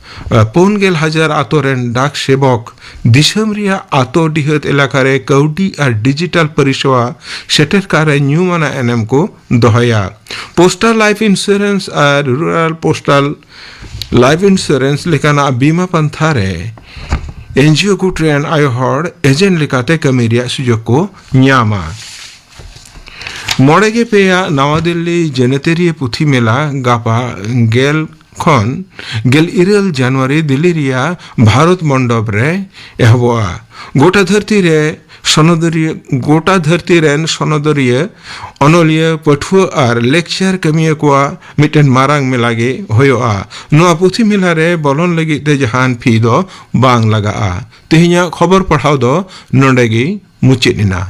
ᱯᱩᱱ ᱜᱮᱞ ᱦᱟᱡᱟᱨ ᱟᱛᱳ ᱨᱮᱱ ᱰᱟᱠ ᱥᱮᱵᱚᱠ ᱫᱤᱥᱚᱢ ᱨᱮᱭᱟᱜ ᱟᱛᱳ ᱰᱤᱦᱟᱹᱛ ᱮᱞᱟᱠᱟ ᱨᱮ ᱠᱟᱹᱣᱰᱤ ᱟᱨ ᱰᱤᱡᱤᱴᱟᱞ ᱯᱚᱨᱤᱥᱮᱵᱟ ᱥᱮᱴᱮᱨ ᱠᱟᱜ ᱨᱮ ᱧᱩᱢᱟᱱᱟᱜ ᱮᱱᱮᱢ ᱠᱚ ᱫᱚᱦᱚᱭᱟ᱾ ᱯᱳᱥᱴᱟᱞ ᱞᱟᱭᱤᱯᱷ ᱤᱱᱥᱩᱨᱮᱱᱥ ᱟᱨ ᱨᱩᱨᱟᱞ ᱯᱳᱥᱴᱟᱞ ᱞᱟᱭᱤᱯᱷ ᱤᱱᱥᱩᱨᱮᱱᱥ ᱞᱮᱠᱟᱱᱟᱜ ᱵᱤᱢᱟ ᱯᱟᱱᱛᱷᱟ ᱨᱮ ᱮᱱᱡᱤᱳ ᱜᱩᱴ ᱨᱮᱱ ᱟᱭᱳ ᱦᱚᱲ ᱮᱡᱮᱱᱴ ᱞᱮᱠᱟᱛᱮ ᱠᱟᱹᱢᱤ ᱨᱮᱭᱟᱜ ᱥᱩᱡᱳᱜᱽ ᱠᱚ ᱧᱟᱢᱟ᱾ ᱢᱚᱬᱮ ᱜᱮ ᱯᱮᱭᱟ ᱱᱟᱣᱟ ᱫᱤᱞᱞᱤ ᱡᱮᱱᱮᱛᱟᱹᱨᱤᱭᱟᱹ ᱯᱩᱛᱷᱤ ᱢᱮᱞᱟ ᱜᱟᱯᱟ ᱜᱮᱞ ᱠᱷᱚᱱ ᱜᱮᱞ ᱤᱨᱟᱹᱞ ᱡᱟᱱᱩᱣᱟᱨᱤ ᱫᱤᱞᱞᱤ ᱨᱮᱭᱟᱜ ᱵᱷᱟᱨᱚᱛ ᱢᱚᱱᱰᱚᱯ ᱨᱮ ᱮᱦᱚᱵᱚᱜᱼᱟ᱾ ᱜᱚᱴᱟ ᱫᱷᱟᱹᱨᱛᱤ ᱨᱮ ᱥᱚᱱᱚᱫᱚᱨᱤᱭᱟᱹ, ᱜᱚᱴᱟ ᱫᱷᱟᱹᱨᱛᱤ ᱨᱮᱱ ᱥᱚᱱᱚᱫᱚᱨᱤᱭᱟᱹ, ᱚᱱᱚᱞᱤᱭᱟᱹ, ᱯᱟᱹᱴᱷᱩᱣᱟᱹ ᱟᱨ ᱞᱮᱠᱪᱟᱨ ᱠᱟᱹᱢᱤᱭᱟᱹ ᱠᱚᱣᱟᱜ ᱢᱤᱫᱴᱮᱱ ᱢᱟᱨᱟᱝ ᱢᱮᱞᱟ ᱜᱮ ᱦᱩᱭᱩᱜᱼᱟ᱾ ᱱᱚᱣᱟ ᱯᱩᱛᱷᱤ ᱢᱮᱞᱟ ᱨᱮ ᱵᱚᱞᱚᱱ ᱞᱟᱹᱜᱤᱫ ᱛᱮ ᱡᱟᱦᱟᱱ ᱯᱷᱤ ᱫᱚ ᱵᱟᱝ ᱞᱟᱜᱟᱜᱼᱟ᱾ ᱛᱮᱦᱮᱧᱟᱜ ᱠᱷᱚᱵᱚᱨ ᱯᱟᱲᱦᱟᱣ ᱫᱚ ᱱᱚᱰᱮ ᱜᱮ ᱢᱩᱪᱟᱹᱫ ᱮᱱᱟ᱾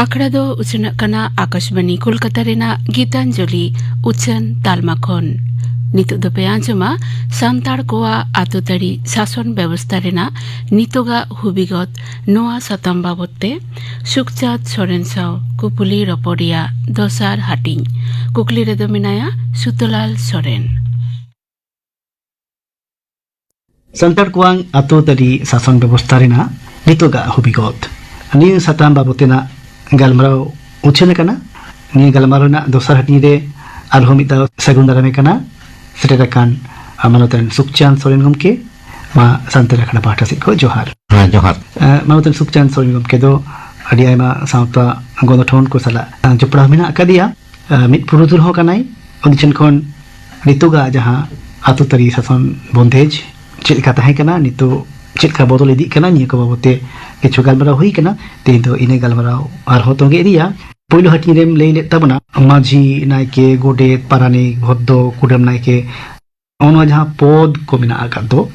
ᱟᱠᱷᱲᱟ ᱫᱚ ᱩᱪᱷᱟᱹᱱᱚᱜ ᱠᱟᱱᱟ ᱟᱠᱟᱥᱵᱟᱱᱤ ᱠᱳᱞᱠᱟᱛᱟ ᱨᱮᱱᱟᱜ ᱜᱤᱛᱟᱧᱡᱚᱞᱤ ᱩᱪᱷᱟᱹᱱ ᱛᱟᱞᱢᱟ ᱠᱷᱚᱱ᱾ ᱱᱤᱛᱚᱜ ᱫᱚᱯᱮ ᱟᱸᱡᱚᱢᱟ ᱥᱟᱱᱛᱟᱲ ᱠᱚᱣᱟᱜ ᱟᱹᱛᱩ ᱛᱟᱹᱨᱤ ᱥᱟᱥᱚᱱ ᱵᱮᱵᱚᱥᱛᱟ ᱨᱮᱱᱟᱜ ᱱᱤᱛᱚᱜᱟᱜ ᱦᱩᱵᱤᱜᱚᱛ᱾ ᱱᱚᱣᱟ ᱥᱟᱛᱟᱢ ᱵᱟᱵᱚᱛ ᱛᱮ ᱥᱩᱠᱪᱟᱸᱫᱽ ᱥᱚᱨᱮᱱ ᱥᱟᱶ ᱠᱩᱯᱩᱞᱤ ᱨᱚᱯᱚᱲ ᱨᱮᱭᱟᱜ ᱫᱚᱥᱟᱨ ᱦᱟᱹᱴᱤᱧ᱾ ᱠᱩᱠᱞᱤ ᱨᱮᱫᱚ ᱢᱮᱱᱟᱭᱟ ᱥᱩᱛᱚᱞᱟᱞ ᱥᱚᱨᱮᱱ᱾ ᱥᱟᱱᱛᱟᱲ ᱠᱚᱣᱟᱜ ᱟᱹᱛᱩ ᱛᱟᱹᱨᱤ ᱥᱟᱥᱚᱱ ᱵᱮᱵᱚᱥᱛᱷᱟ ᱨᱮᱱᱟᱜ ᱱᱤᱛᱚᱜᱟᱜ ᱦᱩᱵᱤᱜᱚᱛ, ᱱᱤᱭᱟᱹ ᱥᱟᱛᱟᱢ ᱵᱟᱵᱚᱛ ᱛᱮᱱᱟᱜ ᱜᱟᱞᱢᱟᱨᱟᱣ ᱩᱪᱷᱟᱹᱱ ᱟᱠᱟᱱᱟ᱾ ᱱᱤᱭᱟᱹ ᱜᱟᱞᱢᱟᱨᱟᱣ ᱨᱮᱱᱟᱜ ᱫᱚᱥᱟᱨ ᱦᱟᱹᱴᱤᱧ ᱨᱮ ᱟᱨᱦᱚᱸ ᱢᱤᱫ ᱫᱷᱟᱣ ᱥᱟᱹᱜᱩᱱ ᱫᱟᱨᱟᱢᱮ ᱠᱟᱱᱟ ᱥᱮᱴᱮᱨ ᱟᱠᱟᱱ ᱢᱟᱱᱚᱛᱟᱱ ᱥᱩᱠᱪᱟᱸᱫᱽ ᱥᱚᱨᱮᱱ ᱜᱚᱢᱠᱮ᱾ ᱢᱟ ᱥᱟᱱᱛᱟᱲ ᱟᱠᱷᱲᱟ ᱯᱟᱦᱴᱟ ᱥᱮᱫ ᱠᱷᱚᱱ ᱡᱚᱦᱟᱨ᱾ ᱦᱮᱸ, ᱡᱚᱦᱟᱨ᱾ ᱮ, ᱢᱟᱱᱚᱛᱟᱱ ᱥᱩᱠᱪᱟᱸᱫᱽ ᱥᱚᱨᱮᱱ ᱜᱚᱢᱠᱮ ᱫᱚ ᱟᱹᱰᱤ ᱟᱭᱢᱟ ᱥᱟᱶᱛᱟ ᱜᱚᱱᱚᱴᱷᱚᱱ ᱠᱚ ᱥᱟᱞᱟᱜ ᱡᱚᱯᱲᱟᱣ ᱢᱮᱱᱟᱜ ᱟᱠᱟᱫᱮᱭᱟ᱾ ᱮ, ᱢᱤᱫ ᱯᱩᱨᱩᱫᱷᱩᱞ ᱦᱚᱸ ᱠᱟᱱᱟᱭ᱾ ᱩᱱᱤ ᱴᱷᱮᱱ ᱠᱷᱚᱱ ᱱᱤᱛᱚᱜᱟᱜ ᱡᱟᱦᱟᱸ ᱟᱹᱛᱩ ᱛᱟᱹᱨᱤ ᱥᱟᱥᱚᱱ ᱵᱚᱱᱫᱮᱡᱽ ᱪᱮᱫ ᱞᱮᱠᱟ ᱛᱟᱦᱮᱸ ᱠᱟᱱᱟ, ᱱᱤᱛᱚᱜ ᱪᱮᱫ ᱞᱮᱠᱟ ᱵᱚᱫᱚᱞ ᱤᱫᱤᱜ ᱠᱟᱱᱟ, ᱱᱤᱭᱟᱹ ᱠᱚ ᱵᱟᱵᱚᱛ ᱛᱮ ᱠᱤᱪᱷᱩ ᱜᱟᱞᱢᱟᱨᱟᱣ ᱦᱩᱭ ᱠᱟᱱᱟ᱾ ᱛᱮᱦᱮᱧ ᱫᱚ ᱤᱱᱟᱹ ᱜᱟᱞᱢᱟᱨᱟᱣ ᱟᱨᱦᱚᱸ ᱛᱚᱸᱜᱮ ᱤᱫᱤᱭᱟ᱾ ᱯᱳᱭᱞᱳ ᱦᱟᱹᱴᱤᱧ ᱨᱮᱢ ᱞᱟᱹᱭ ᱞᱮᱫ ᱛᱟᱵᱚᱱᱟ ᱢᱟᱹᱡᱷᱤ, ᱱᱟᱭᱠᱮ, ᱜᱚᱰᱮᱛ, ᱯᱟᱨᱟᱱᱤᱠ, ᱵᱷᱚᱫᱽᱫᱚ, ᱠᱩᱰᱟᱹᱢ ᱱᱟᱭᱠᱮ, ᱱᱚᱜᱼᱚ ᱱᱚᱣᱟ ᱡᱟᱦᱟᱸ ᱯᱚᱫᱽ ᱠᱚ ᱢᱮᱱᱟᱜ ᱟᱠᱟᱫ ᱫᱚ,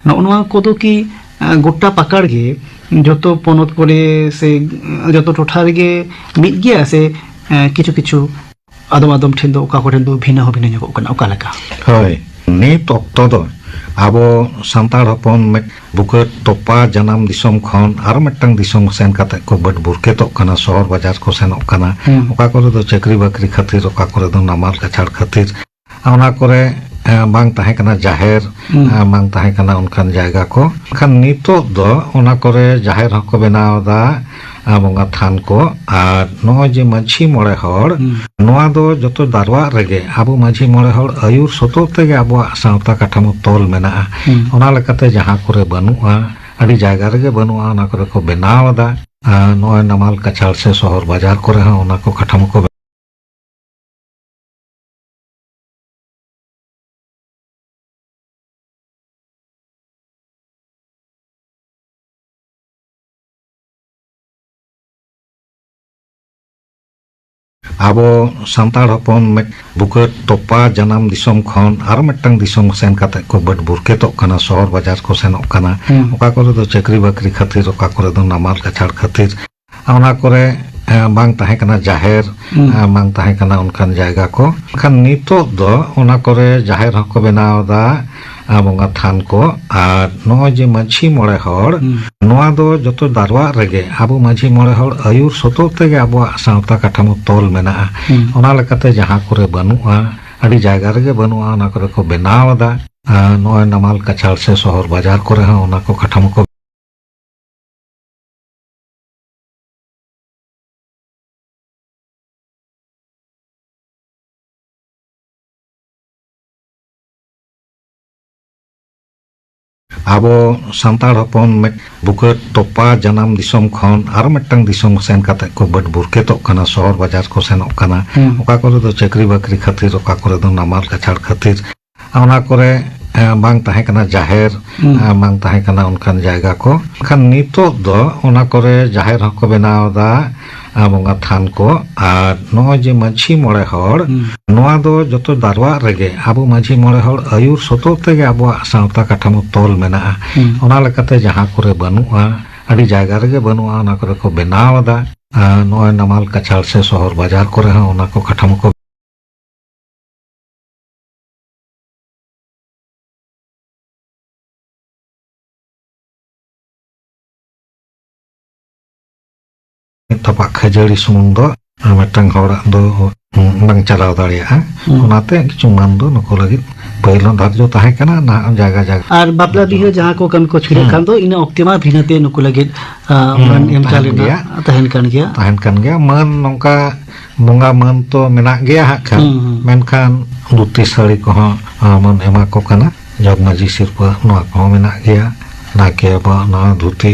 ᱱᱚᱜᱼᱚ ᱱᱚᱣᱟ ᱠᱚᱫᱚ ᱠᱤ, ᱮ, ᱜᱚᱴᱟ ᱯᱟᱠᱟᱲ ᱜᱮ ᱡᱚᱛᱚ ᱯᱚᱱᱚᱛ ᱠᱚᱨᱮ ᱥᱮ, ᱮ, ᱡᱚᱛᱚ ᱴᱚᱴᱷᱟ ᱨᱮᱜᱮ ᱢᱤᱫ ᱜᱮᱭᱟ ᱥᱮ, ᱮ, ᱠᱤᱪᱷᱩ ᱠᱤᱪᱷᱩ ᱟᱫᱚᱢ ᱟᱫᱚᱢ ᱴᱷᱮᱱ ᱫᱚ ᱚᱠᱟ ᱠᱚᱨᱮᱱ ᱫᱚ ᱵᱷᱤᱱᱟᱹ ᱦᱚᱸ ᱵᱷᱤᱱᱟᱹ ᱧᱚᱜᱚᱜ ᱠᱟᱱᱟ, ᱚᱠᱟ ᱞᱮᱠᱟ? ᱦᱳᱭ, ᱱᱤᱛ ᱚᱠᱛᱚ ᱫᱚ ᱟᱵᱚ ᱥᱟᱱᱛᱟᱲ ᱦᱚᱯᱚᱱ ᱢᱤᱫ ᱵᱩᱠᱟᱹ ᱛᱚᱯᱟ ᱡᱟᱱᱟᱢ ᱫᱤᱥᱚᱢ ᱠᱷᱚᱱ ᱟᱨ ᱢᱤᱫᱴᱟᱝ ᱫᱤᱥᱚᱢ ᱥᱮᱱ ᱠᱟᱛᱮ ᱠᱚ ᱵᱟᱹᱰ ᱵᱩᱨᱠᱮᱛᱚᱜ ᱠᱟᱱᱟ, ᱥᱚᱦᱚᱨ ᱵᱟᱡᱟᱨ ᱠᱚ ᱥᱮᱱᱚᱜ ᱠᱟᱱᱟ᱾ ᱦᱩᱸ᱾ ᱚᱠᱟ ᱠᱚᱨᱮ ᱫᱚ ᱪᱟᱹᱠᱨᱤ ᱵᱟᱹᱠᱨᱤ ᱠᱷᱟᱹᱛᱤᱨ, ᱚᱠᱟ ᱠᱚᱨᱮ ᱫᱚ ᱱᱟᱢᱟᱞ ᱠᱟᱪᱷᱟᱲ ᱠᱷᱟᱹᱛᱤᱨ, ᱚᱱᱟ ᱠᱚᱨᱮ, ᱮ, ᱵᱟᱝ ᱛᱟᱦᱮᱸ ᱠᱟᱱᱟ ᱡᱟᱦᱮᱨ, ᱦᱩᱸ᱾ ᱮ, ᱵᱟᱝ ᱛᱟᱦᱮᱸ ᱠᱟᱱᱟ ᱚᱱᱠᱟᱱ ᱡᱟᱭᱜᱟ ᱠᱚ᱾ ᱮᱱᱠᱷᱟᱱ ᱱᱤᱛᱚᱜ ᱫᱚ ᱚᱱᱟ ᱠᱚᱨᱮ ᱡᱟᱦᱮᱨ ᱦᱚᱸᱠᱚ ᱵᱮᱱᱟᱣ ᱮᱫᱟ, ᱟᱨ ᱵᱚᱸᱜᱟ ᱛᱷᱟᱱ ᱠᱚ, ᱟᱨ ᱱᱚᱜᱼᱚᱭ ᱡᱮ ᱢᱟᱹᱡᱷᱤ ᱢᱚᱬᱮ ᱦᱚᱲ, ᱦᱩᱸ᱾ ᱱᱚᱣᱟ ᱫᱚ ᱡᱚᱛᱚ ᱫᱟᱨᱣᱟᱜ ᱨᱮᱜᱮ ᱟᱵᱚ ᱢᱟᱹᱡᱷᱤ ᱢᱚᱬᱮ ᱦᱚᱲ ᱟᱹᱭᱩᱨ ᱥᱚᱛᱚᱜ ᱛᱮᱜᱮ ᱟᱵᱚᱣᱟᱜ ᱥᱟᱶᱛᱟ ᱠᱟᱴᱷᱟᱢᱳ ᱛᱚᱞ ᱢᱮᱱᱟᱜᱼᱟ᱾ ᱦᱩᱸ᱾ ᱚᱱᱟ ᱞᱮᱠᱟᱛᱮ ᱡᱟᱦᱟᱸ ᱠᱚᱨᱮ ᱵᱟᱹᱱᱩᱜᱼᱟ, ᱟᱹᱰᱤ ᱡᱟᱭᱜᱟ ᱨᱮᱜᱮ ᱵᱟᱹᱱᱩᱜᱼᱟ, ᱚᱱᱟ ᱠᱚᱨᱮ ᱠᱚ ᱵᱮᱱᱟᱣ ᱮᱫᱟ᱾ ᱟᱨ ᱱᱚᱜᱼᱚᱭ ᱱᱟᱢᱟᱞ ᱠᱟᱪᱷᱟᱲ ᱥᱮ ᱥᱚᱦᱚᱨ ᱵᱟᱡᱟᱨ ᱠᱚᱨᱮ ᱦᱚᱸ ᱚᱱᱟ ᱠᱚ ᱠᱟᱴᱷᱟᱢᱳ ᱠᱚ ᱟᱵᱚ ᱥᱟᱱᱛᱟᱲ ᱦᱚᱯᱚᱱ ᱢᱤᱫ ᱵᱩᱠᱟᱹ ᱛᱚᱯᱟ ᱡᱟᱱᱟᱢ ᱫᱤᱥᱚᱢ ᱠᱷᱚᱱ ᱟᱨ ᱢᱤᱫᱴᱟᱝ ᱫᱤᱥᱚᱢ ᱥᱮᱱ ᱠᱟᱛᱮ ᱠᱚ ᱵᱟᱹᱰ ᱵᱩᱨᱠᱮᱛᱚᱜ ᱠᱟᱱᱟ, ᱥᱚᱦᱚᱨ ᱵᱟᱡᱟᱨ ᱠᱚ ᱥᱮᱱᱚᱜ ᱠᱟᱱᱟ᱾ ᱦᱩᱸ᱾ ᱚᱠᱟ ᱠᱚᱨᱮ ᱫᱚ ᱪᱟᱹᱠᱨᱤ ᱵᱟᱹᱠᱨᱤ ᱠᱷᱟᱹᱛᱤᱨ, ᱚᱠᱟ ᱠᱚᱨᱮ ᱫᱚ ᱱᱟᱢᱟᱞ ᱠᱟᱪᱷᱟᱲ ᱠᱷᱟᱹᱛᱤᱨ, ᱚᱱᱟ ᱠᱚᱨᱮ, ᱮ, ᱵᱟᱝ ᱛᱟᱦᱮᱸ ᱠᱟᱱᱟ ᱡᱟᱦᱮᱨ, ᱦᱩᱸ᱾ ᱮ, ᱵᱟᱝ ᱛᱟᱦᱮᱸ ᱠᱟᱱᱟ ᱚᱱᱠᱟᱱ ᱡᱟᱭᱜᱟ ᱠᱚ᱾ ᱢᱮᱱᱠᱷᱟᱱ ᱱᱤᱛᱚᱜ ᱫᱚ ᱚᱱᱟ ᱠᱚᱨᱮ ᱡᱟᱦᱮᱨ ᱦᱚᱸᱠᱚ ᱵᱮᱱᱟᱣ ᱮᱫᱟ, ᱟᱨ ᱵᱚᱸᱜᱟ ᱛᱷᱟᱱ ᱠᱚ, ᱟᱨ ᱱᱚᱜᱼᱚᱭ ᱡᱮ ᱢᱟᱹᱡᱷᱤ ᱢᱚᱬᱮ ᱦᱚᱲ, ᱦᱩᱸ᱾ ᱱᱚᱣᱟ ᱫᱚ ᱡᱚᱛᱚ ᱫᱟᱨᱣᱟᱜ ᱨᱮᱜᱮ ᱟᱵᱚ ᱢᱟᱹᱡᱷᱤ ᱢᱚᱬᱮ ᱦᱚᱲ ᱟᱹᱭᱩᱨ ᱥᱚᱛᱚᱜ ᱛᱮᱜᱮ ᱟᱵᱚᱣᱟᱜ ᱥᱟᱶᱛᱟ ᱠᱟᱴᱷᱟᱢᱳ ᱛᱚᱞ ᱢᱮᱱᱟᱜᱼᱟ᱾ ᱦᱩᱸ᱾ ᱚᱱᱟ ᱞᱮᱠᱟᱛᱮ ᱡᱟᱦᱟᱸ ᱠᱚᱨᱮ ᱵᱟᱹᱱᱩᱜᱼᱟ, ᱟᱹᱰᱤ ᱡᱟᱭᱜᱟ ᱨᱮᱜᱮ ᱵᱟᱹᱱᱩᱜᱼᱟ, ᱚᱱᱟ ᱠᱚᱨᱮ ᱠᱚ ᱵᱮᱱᱟᱣ ᱮᱫᱟ᱾ ᱟᱨ ᱱᱚᱜᱼᱚᱭ ᱱᱟᱢᱟᱞ ᱠᱟᱪᱷᱟᱲ ᱥᱮ ᱥᱚᱦᱚᱨ ᱵᱟᱡᱟᱨ ᱠᱚᱨᱮ ᱦᱚᱸ ᱚᱱᱟ ᱠᱚ ᱠᱟᱴᱷᱟᱢᱳ ᱠᱚ ᱟᱵᱚ ᱥᱟᱱᱛᱟᱲ ᱦᱚᱯᱚᱱ ᱢᱤᱫ ᱵᱩᱠᱟᱹ ᱛᱚᱯᱟ ᱡᱟᱱᱟᱢ ᱫᱤᱥᱚᱢ ᱠᱷᱚᱱ ᱟᱨ ᱢᱤᱫᱴᱟᱝ ᱫᱤᱥᱚᱢ ᱥᱮᱱ ᱠᱟᱛᱮ ᱠᱚ ᱵᱟᱹᱰ ᱵᱩᱨᱠᱮᱛᱚᱜ ᱠᱟᱱᱟ, ᱥᱚᱦᱚᱨ ᱵᱟᱡᱟᱨ ᱠᱚ ᱥᱮᱱᱚᱜ ᱠᱟᱱᱟ᱾ ᱦᱩᱸ᱾ ᱚᱠᱟ ᱠᱚᱨᱮ ᱫᱚ ᱪᱟᱹᱠᱨᱤ ᱵᱟᱹᱠᱨᱤ ᱠᱷᱟᱹᱛᱤᱨ, ᱚᱠᱟ ᱠᱚᱨᱮ ᱫᱚ ᱱᱟᱢᱟᱞ ᱠᱟᱪᱷᱟᱲ ᱠᱷᱟᱹᱛᱤᱨ, ᱚᱱᱟ ᱠᱚᱨᱮ, ᱮ, ᱵᱟᱝ ᱛᱟᱦᱮᱸ ᱠᱟᱱᱟ ᱡᱟᱦᱮᱨ, ᱦᱩᱸ᱾ ᱮ, ᱵᱟᱝ ᱛᱟᱦᱮᱸ ᱠᱟᱱᱟ ᱚᱱᱠᱟᱱ ᱡᱟᱭᱜᱟ ᱠᱚ᱾ ᱢᱮᱱᱠᱷᱟᱱ ᱱᱤᱛᱚᱜ ᱫᱚ ᱚᱱᱟ ᱠᱚᱨᱮ ᱡᱟᱦᱮᱨ ᱦᱚᱸᱠᱚ ᱵᱮᱱᱟᱣ ᱮᱫᱟ, ᱮ, ᱵᱚᱸᱜᱟ ᱛᱷᱟᱱ ᱠᱚ, ᱟᱨ ᱱᱚᱜᱼᱚᱭ ᱡᱮ ᱢᱟᱹᱡᱷᱤ ᱢᱚᱬᱮ ᱦᱚᱲ, ᱦᱩᱸ᱾ ᱱᱚᱣᱟ ᱫᱚ ᱡᱚᱛᱚ ᱫᱟᱨᱣᱟᱜ ᱨᱮᱜᱮ ᱟᱵᱚ ᱢᱟᱹᱡᱷᱤ ᱢᱚᱬᱮ ᱦᱚᱲ ᱟᱹᱭᱩᱨ ᱥᱚᱛᱚᱜ ᱛᱮᱜᱮ ᱟᱵᱚᱣᱟᱜ ᱥᱟᱶᱛᱟ ᱠᱟᱴᱷᱟᱢᱳ ᱛᱚᱞ ᱢᱮᱱᱟᱜᱼᱟ᱾ ᱦᱩᱸ᱾ ᱚᱱᱟ ᱞᱮᱠᱟᱛᱮ ᱡᱟᱦᱟᱸ ᱠᱚᱨᱮ ᱵᱟᱹᱱᱩᱜᱼᱟ, ᱟᱹᱰᱤ ᱡᱟᱭᱜᱟ ᱨᱮᱜᱮ ᱵᱟᱹᱱᱩᱜᱼᱟ, ᱚᱱᱟ ᱠᱚᱨᱮ ᱠᱚ ᱵᱮᱱᱟᱣ ᱮᱫᱟ᱾ ᱟᱨ ᱱᱚᱜᱼᱚᱭ ᱱᱟᱢᱟᱞ ᱠᱟᱪᱷᱟᱲ ᱥᱮ ᱥᱚᱦᱚᱨ ᱵᱟᱡᱟᱨ ᱠᱚᱨᱮ ᱦᱚᱸ ᱚᱱᱟ ᱠᱚ ᱠᱟᱴᱷᱟᱢᱳ ᱠᱚ ᱢᱤᱫ ᱛᱚᱯᱟᱜ ᱠᱷᱟᱹᱡᱟᱹᱲᱤ ᱥᱩᱢᱩᱝ ᱫᱚ ᱟᱨ ᱢᱤᱫᱴᱟᱝ ᱦᱚᱲᱟᱜ ᱫᱚ, ᱩᱸ, ᱵᱟᱝ ᱪᱟᱞᱟᱣ ᱫᱟᱲᱮᱭᱟᱜᱼᱟ᱾ ᱦᱩᱸ᱾ ᱚᱱᱟᱛᱮ ᱠᱤᱪᱷᱩ ᱢᱟᱹᱱ ᱫᱚ ᱱᱩᱠᱩ ᱞᱟᱹᱜᱤᱫ ᱯᱟᱹᱦᱤᱞ ᱦᱚᱸ ᱫᱷᱟᱨᱡᱚ ᱛᱟᱦᱮᱸ ᱠᱟᱱᱟ, ᱱᱟᱦᱟᱜ ᱦᱚᱸ ᱡᱟᱭᱜᱟ ᱡᱟᱭᱜᱟ᱾ ᱟᱨ ᱵᱟᱯᱞᱟ ᱵᱤᱦᱟᱹ ᱡᱟᱦᱟᱸ ᱠᱚ ᱠᱟᱹᱢᱤ ᱠᱚ ᱪᱷᱩᱰᱟᱹᱜ ᱦᱩᱸ᱾ ᱠᱟᱱ ᱫᱚ, ᱤᱱᱟᱹ ᱚᱠᱛᱮ ᱢᱟ ᱵᱷᱤᱱᱟᱹᱛᱮ ᱱᱩᱠᱩ ᱞᱟᱹᱜᱤᱫ, ᱟ, ᱦᱩᱸ, ᱢᱟᱹᱱ ᱮᱢ ᱛᱟᱦᱮᱱ ᱪᱟᱞ ᱨᱮᱱᱟᱜ ᱜᱮᱭᱟ᱾ ᱛᱟᱦᱮᱱ ᱠᱟᱱ ᱜᱮᱭᱟ᱾ ᱛᱟᱦᱮᱱ ᱠᱟᱱ ᱜᱮᱭᱟ᱾ ᱢᱟᱹᱱ ᱱᱚᱝᱠᱟ ᱵᱚᱸᱜᱟ ᱢᱟᱹᱱ ᱛᱚ ᱢᱮᱱᱟᱜ ᱜᱮᱭᱟ ᱦᱟᱸᱜ ᱠᱷᱟᱱ, ᱦᱩᱸ, ᱦᱩᱸ᱾ ᱢᱮᱱᱠᱷᱟᱱ ᱫᱷᱩᱛᱤ ᱥᱟᱹᱲᱤ ᱠᱚᱦᱚᱸ, ᱟ, ᱵᱚᱱ ᱮᱢᱟ ᱠᱚ ᱠᱟᱱᱟ᱾ ᱡᱚᱜᱽ ᱢᱟᱹᱡᱷᱤ ᱥᱤᱨᱯᱟᱹ ᱱᱚᱣᱟ ᱠᱚᱦᱚᱸ ᱢᱮᱱᱟᱜ ᱜᱮᱭᱟ᱾ ᱱᱟᱭᱠᱮ ᱵᱟᱵᱟ ᱱᱚᱣᱟ ᱫᱷᱩᱛᱤ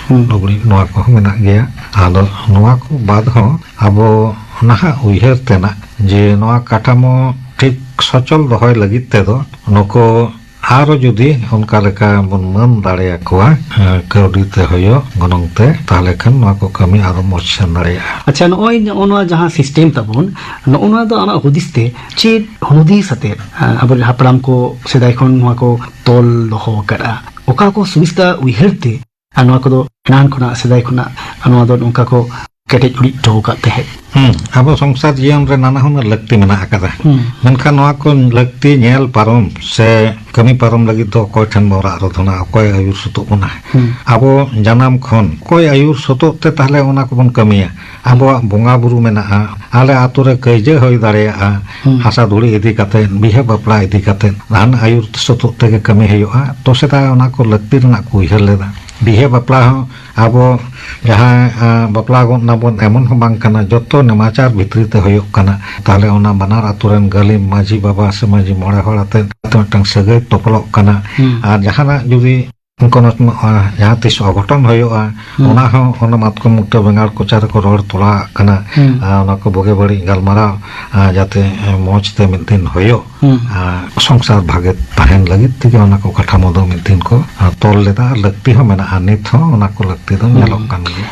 ᱦᱩᱸ᱾ ᱞᱩᱜᱽᱲᱤ ᱱᱚᱣᱟ ᱠᱚᱦᱚᱸ ᱢᱮᱱᱟᱜ ᱜᱮᱭᱟ᱾ ᱟᱫᱚ ᱱᱚᱣᱟ ᱠᱚ ᱵᱟᱫ ᱦᱚᱸ ᱟᱵᱚ ᱱᱟᱦᱟᱜ ᱩᱭᱦᱟᱹᱨ ᱛᱮᱱᱟᱜ ᱡᱮ ᱱᱚᱣᱟ ᱠᱟᱴᱷᱟᱢᱳ ᱴᱷᱤᱠ ᱥᱚᱪᱚᱞ ᱫᱚᱦᱚᱭ ᱞᱟᱹᱜᱤᱫ ᱛᱮᱫᱚ ᱱᱩᱠᱩ ᱟᱨᱚ ᱡᱩᱫᱤ ᱚᱱᱠᱟ ᱞᱮᱠᱟ ᱵᱚᱱ ᱢᱟᱹᱱ ᱫᱟᱲᱮᱭᱟᱠᱚᱣᱟ, ᱮ, ᱠᱟᱹᱣᱰᱤ ᱛᱮ ᱦᱩᱭᱩᱜ, ᱜᱚᱱᱚᱝ ᱛᱮ, ᱛᱟᱦᱚᱞᱮ ᱠᱷᱟᱱ ᱱᱚᱣᱟ ᱠᱚ ᱠᱟᱹᱢᱤ ᱟᱨᱚ ᱢᱚᱡᱽ ᱥᱮᱱ ᱫᱟᱲᱮᱭᱟᱜᱼᱟ᱾ ᱟᱪᱪᱷᱟ, ᱱᱚᱜᱼᱚᱭ, ᱱᱚᱜᱼᱚ ᱱᱚᱣᱟ ᱡᱟᱦᱟᱸ system ᱛᱟᱵᱚᱱ, ᱱᱚᱜᱼᱚ ᱱᱚᱣᱟ ᱫᱚ ᱟᱢᱟᱜ ᱦᱩᱫᱤᱥ ᱛᱮ ᱪᱮᱫ ᱦᱩᱫᱤᱥ ᱟᱛᱮᱫ, ᱮ, ᱟᱵᱚᱨᱮᱱ ᱦᱟᱯᱲᱟᱢ ᱠᱚ ᱥᱮᱫᱟᱭ ᱠᱷᱚᱱ ᱱᱚᱣᱟ ᱠᱚ ᱛᱚᱞ ᱫᱚᱦᱚ ᱟᱠᱟᱫᱼᱟ? ᱚᱠᱟ ᱠᱚ ᱥᱩᱵᱤᱥᱛᱟ ᱩᱭᱦᱟᱹᱨ ᱛᱮ ᱟᱨ ᱱᱚᱣᱟ ᱠᱚᱫᱚ ᱮᱱᱟᱱ ᱠᱷᱚᱱᱟᱜ, ᱥᱮᱫᱟᱭ ᱠᱷᱚᱱᱟᱜ ᱱᱚᱣᱟ ᱫᱚ ᱱᱚᱝᱠᱟ ᱠᱚ ᱠᱮᱴᱮᱡ ᱩᱨᱤᱡ ᱦᱚᱴᱚ ᱟᱠᱟᱫ ᱛᱟᱦᱮᱸᱫ? ᱦᱩᱸ, ᱟᱵᱚ ᱥᱚᱝᱥᱟᱨ ᱡᱤᱭᱚᱱ ᱨᱮ ᱱᱟᱱᱟ ᱦᱩᱱᱟᱹᱨ ᱞᱟᱹᱠᱛᱤ ᱢᱮᱱᱟᱜ ᱟᱠᱟᱫᱟ᱾ ᱦᱩᱸ᱾ ᱢᱮᱱᱠᱷᱟᱱ ᱱᱚᱣᱟ ᱠᱚ ᱞᱟᱹᱠᱛᱤ ᱧᱮᱞ ᱯᱟᱨᱚᱢ ᱥᱮ ᱠᱟᱹᱢᱤ ᱯᱟᱨᱚᱢ ᱞᱟᱹᱜᱤᱫ ᱫᱚ ᱚᱠᱚᱭ ᱴᱷᱮᱱ ᱵᱚᱱ ᱨᱟᱜ ᱨᱚᱫᱷᱚᱱᱟ, ᱚᱠᱚᱭ ᱟᱹᱭᱩᱨ ᱥᱩᱛᱩᱜ ᱵᱚᱱᱟ? ᱦᱩᱸ᱾ ᱟᱵᱚ ᱡᱟᱱᱟᱢ ᱠᱷᱚᱱ ᱚᱠᱚᱭ ᱟᱹᱭᱩᱨ ᱥᱩᱛᱩᱜ ᱛᱮ ᱛᱟᱦᱞᱮ ᱚᱱᱟ ᱠᱚᱵᱚᱱ ᱠᱟᱹᱢᱤᱭᱟ? ᱟᱵᱚᱣᱟᱜ ᱵᱚᱸᱜᱟ ᱵᱩᱨᱩ ᱢᱮᱱᱟᱜᱼᱟ, ᱟᱞᱮ ᱟᱛᱳ ᱨᱮ ᱠᱟᱹᱭᱡᱟᱹ ᱦᱩᱭ ᱫᱟᱲᱮᱭᱟᱜᱼᱟ, ᱦᱩᱸ᱾ ᱦᱟᱥᱟ ᱫᱷᱩᱲᱤ ᱤᱫᱤ ᱠᱟᱛᱮ, ᱵᱤᱦᱟᱹ ᱵᱟᱯᱞᱟ ᱤᱫᱤ ᱠᱟᱛᱮ, ᱦᱟᱱ ᱟᱹᱭᱩᱨ ᱥᱩᱛᱩᱜ ᱛᱮᱜᱮ ᱠᱟᱹᱢᱤ ᱦᱩᱭᱩᱜᱼᱟ᱾ ᱛᱚ ᱥᱮᱫᱟᱭ ᱚᱱᱟ ᱠᱚ ᱞᱟᱹᱠᱛᱤ ᱨᱮᱱᱟᱜ ᱠᱚ ᱩᱭᱦᱟᱹᱨ ᱞᱮᱫᱟ᱾ ᱵᱤᱦᱟᱹ ᱵᱟᱯᱞᱟ ᱦᱚᱸ ᱟᱵᱚ ᱡᱟᱦᱟᱸ, ᱟ, ᱵᱟᱯᱞᱟ ᱜᱚᱫ ᱱᱟᱵᱚᱱ ᱮᱢᱚᱱ ᱦᱚᱸ ᱵᱟᱝ ᱠᱟᱱᱟ, ᱡᱚᱛᱚ ᱱᱮᱢᱟᱪᱟᱨ ᱵᱷᱤᱛᱨᱤ ᱛᱮ ᱦᱩᱭᱩᱜ ᱠᱟᱱᱟ᱾ ᱛᱟᱦᱞᱮ ᱚᱱᱟ ᱵᱟᱱᱟᱨ ᱟᱛᱳ ᱨᱮᱱ ᱜᱟᱹᱞᱤᱢ ᱢᱟᱹᱡᱷᱤ ᱵᱟᱵᱟ ᱥᱮ ᱢᱟᱹᱡᱷᱤ ᱢᱚᱬᱮ ᱦᱚᱲ ᱟᱛᱮ ᱢᱤᱫᱴᱟᱝ ᱥᱟᱹᱜᱟᱹᱭ ᱛᱚᱯᱚᱞᱚᱜ ᱠᱟᱱᱟ᱾ ᱦᱩᱸ᱾ ᱟᱨ ᱡᱟᱦᱟᱱᱟᱜ ᱡᱩᱫᱤ ᱠᱳᱱᱳ, ᱟ, ᱡᱟᱦᱟᱸ ᱛᱤᱥ ᱚᱜᱷᱚᱴᱚᱱ ᱦᱩᱭᱩᱜᱼᱟ, ᱦᱩᱸ᱾ ᱚᱱᱟ ᱦᱚᱸ ᱚᱱᱟ ᱢᱟᱛᱠᱚᱢ ᱵᱩᱴᱟᱹ ᱵᱮᱸᱜᱟᱲ ᱠᱚᱪᱟ ᱨᱮᱠᱚ ᱨᱚᱲ ᱛᱚᱞᱟ ᱟᱜ ᱠᱟᱱᱟ᱾ ᱦᱩᱸ᱾ ᱟ, ᱚᱱᱟ ᱠᱚ ᱵᱩᱜᱤ ᱵᱟᱹᱲᱤᱡ ᱜᱟᱞᱢᱟᱨᱟᱣ, ᱟ, ᱡᱟᱛᱮ, ᱮ, ᱢᱚᱸᱡᱽ ᱛᱮ ᱢᱤᱫ ᱫᱤᱱ ᱦᱩᱭᱩᱜ᱾ ᱦᱩᱸ᱾ ᱟ, ᱥᱚᱝᱥᱟᱨ ᱵᱷᱟᱜᱮ ᱛᱟᱦᱮᱱ ᱞᱟᱹᱜᱤᱫ ᱛᱮᱜᱮ ᱚᱱᱟ ᱠᱚ ᱠᱟᱴᱷᱟᱢᱳ ᱫᱚ ᱢᱤᱫ ᱫᱤᱱ ᱠᱚ, ᱟ, ᱛᱚᱞ ᱞᱮᱫᱟ᱾ ᱟᱨ ᱞᱟᱹᱠᱛᱤ ᱦᱚᱸ ᱢᱮᱱᱟᱜᱼᱟ, ᱱᱤᱛ ᱦᱚᱸ ᱚᱱᱟ ᱠᱚ ᱞᱟᱹᱠᱛᱤ ᱫᱚ ᱦᱩᱸ᱾ ᱧᱮᱞᱚᱜ ᱠᱟᱱ ᱜᱮᱭᱟ᱾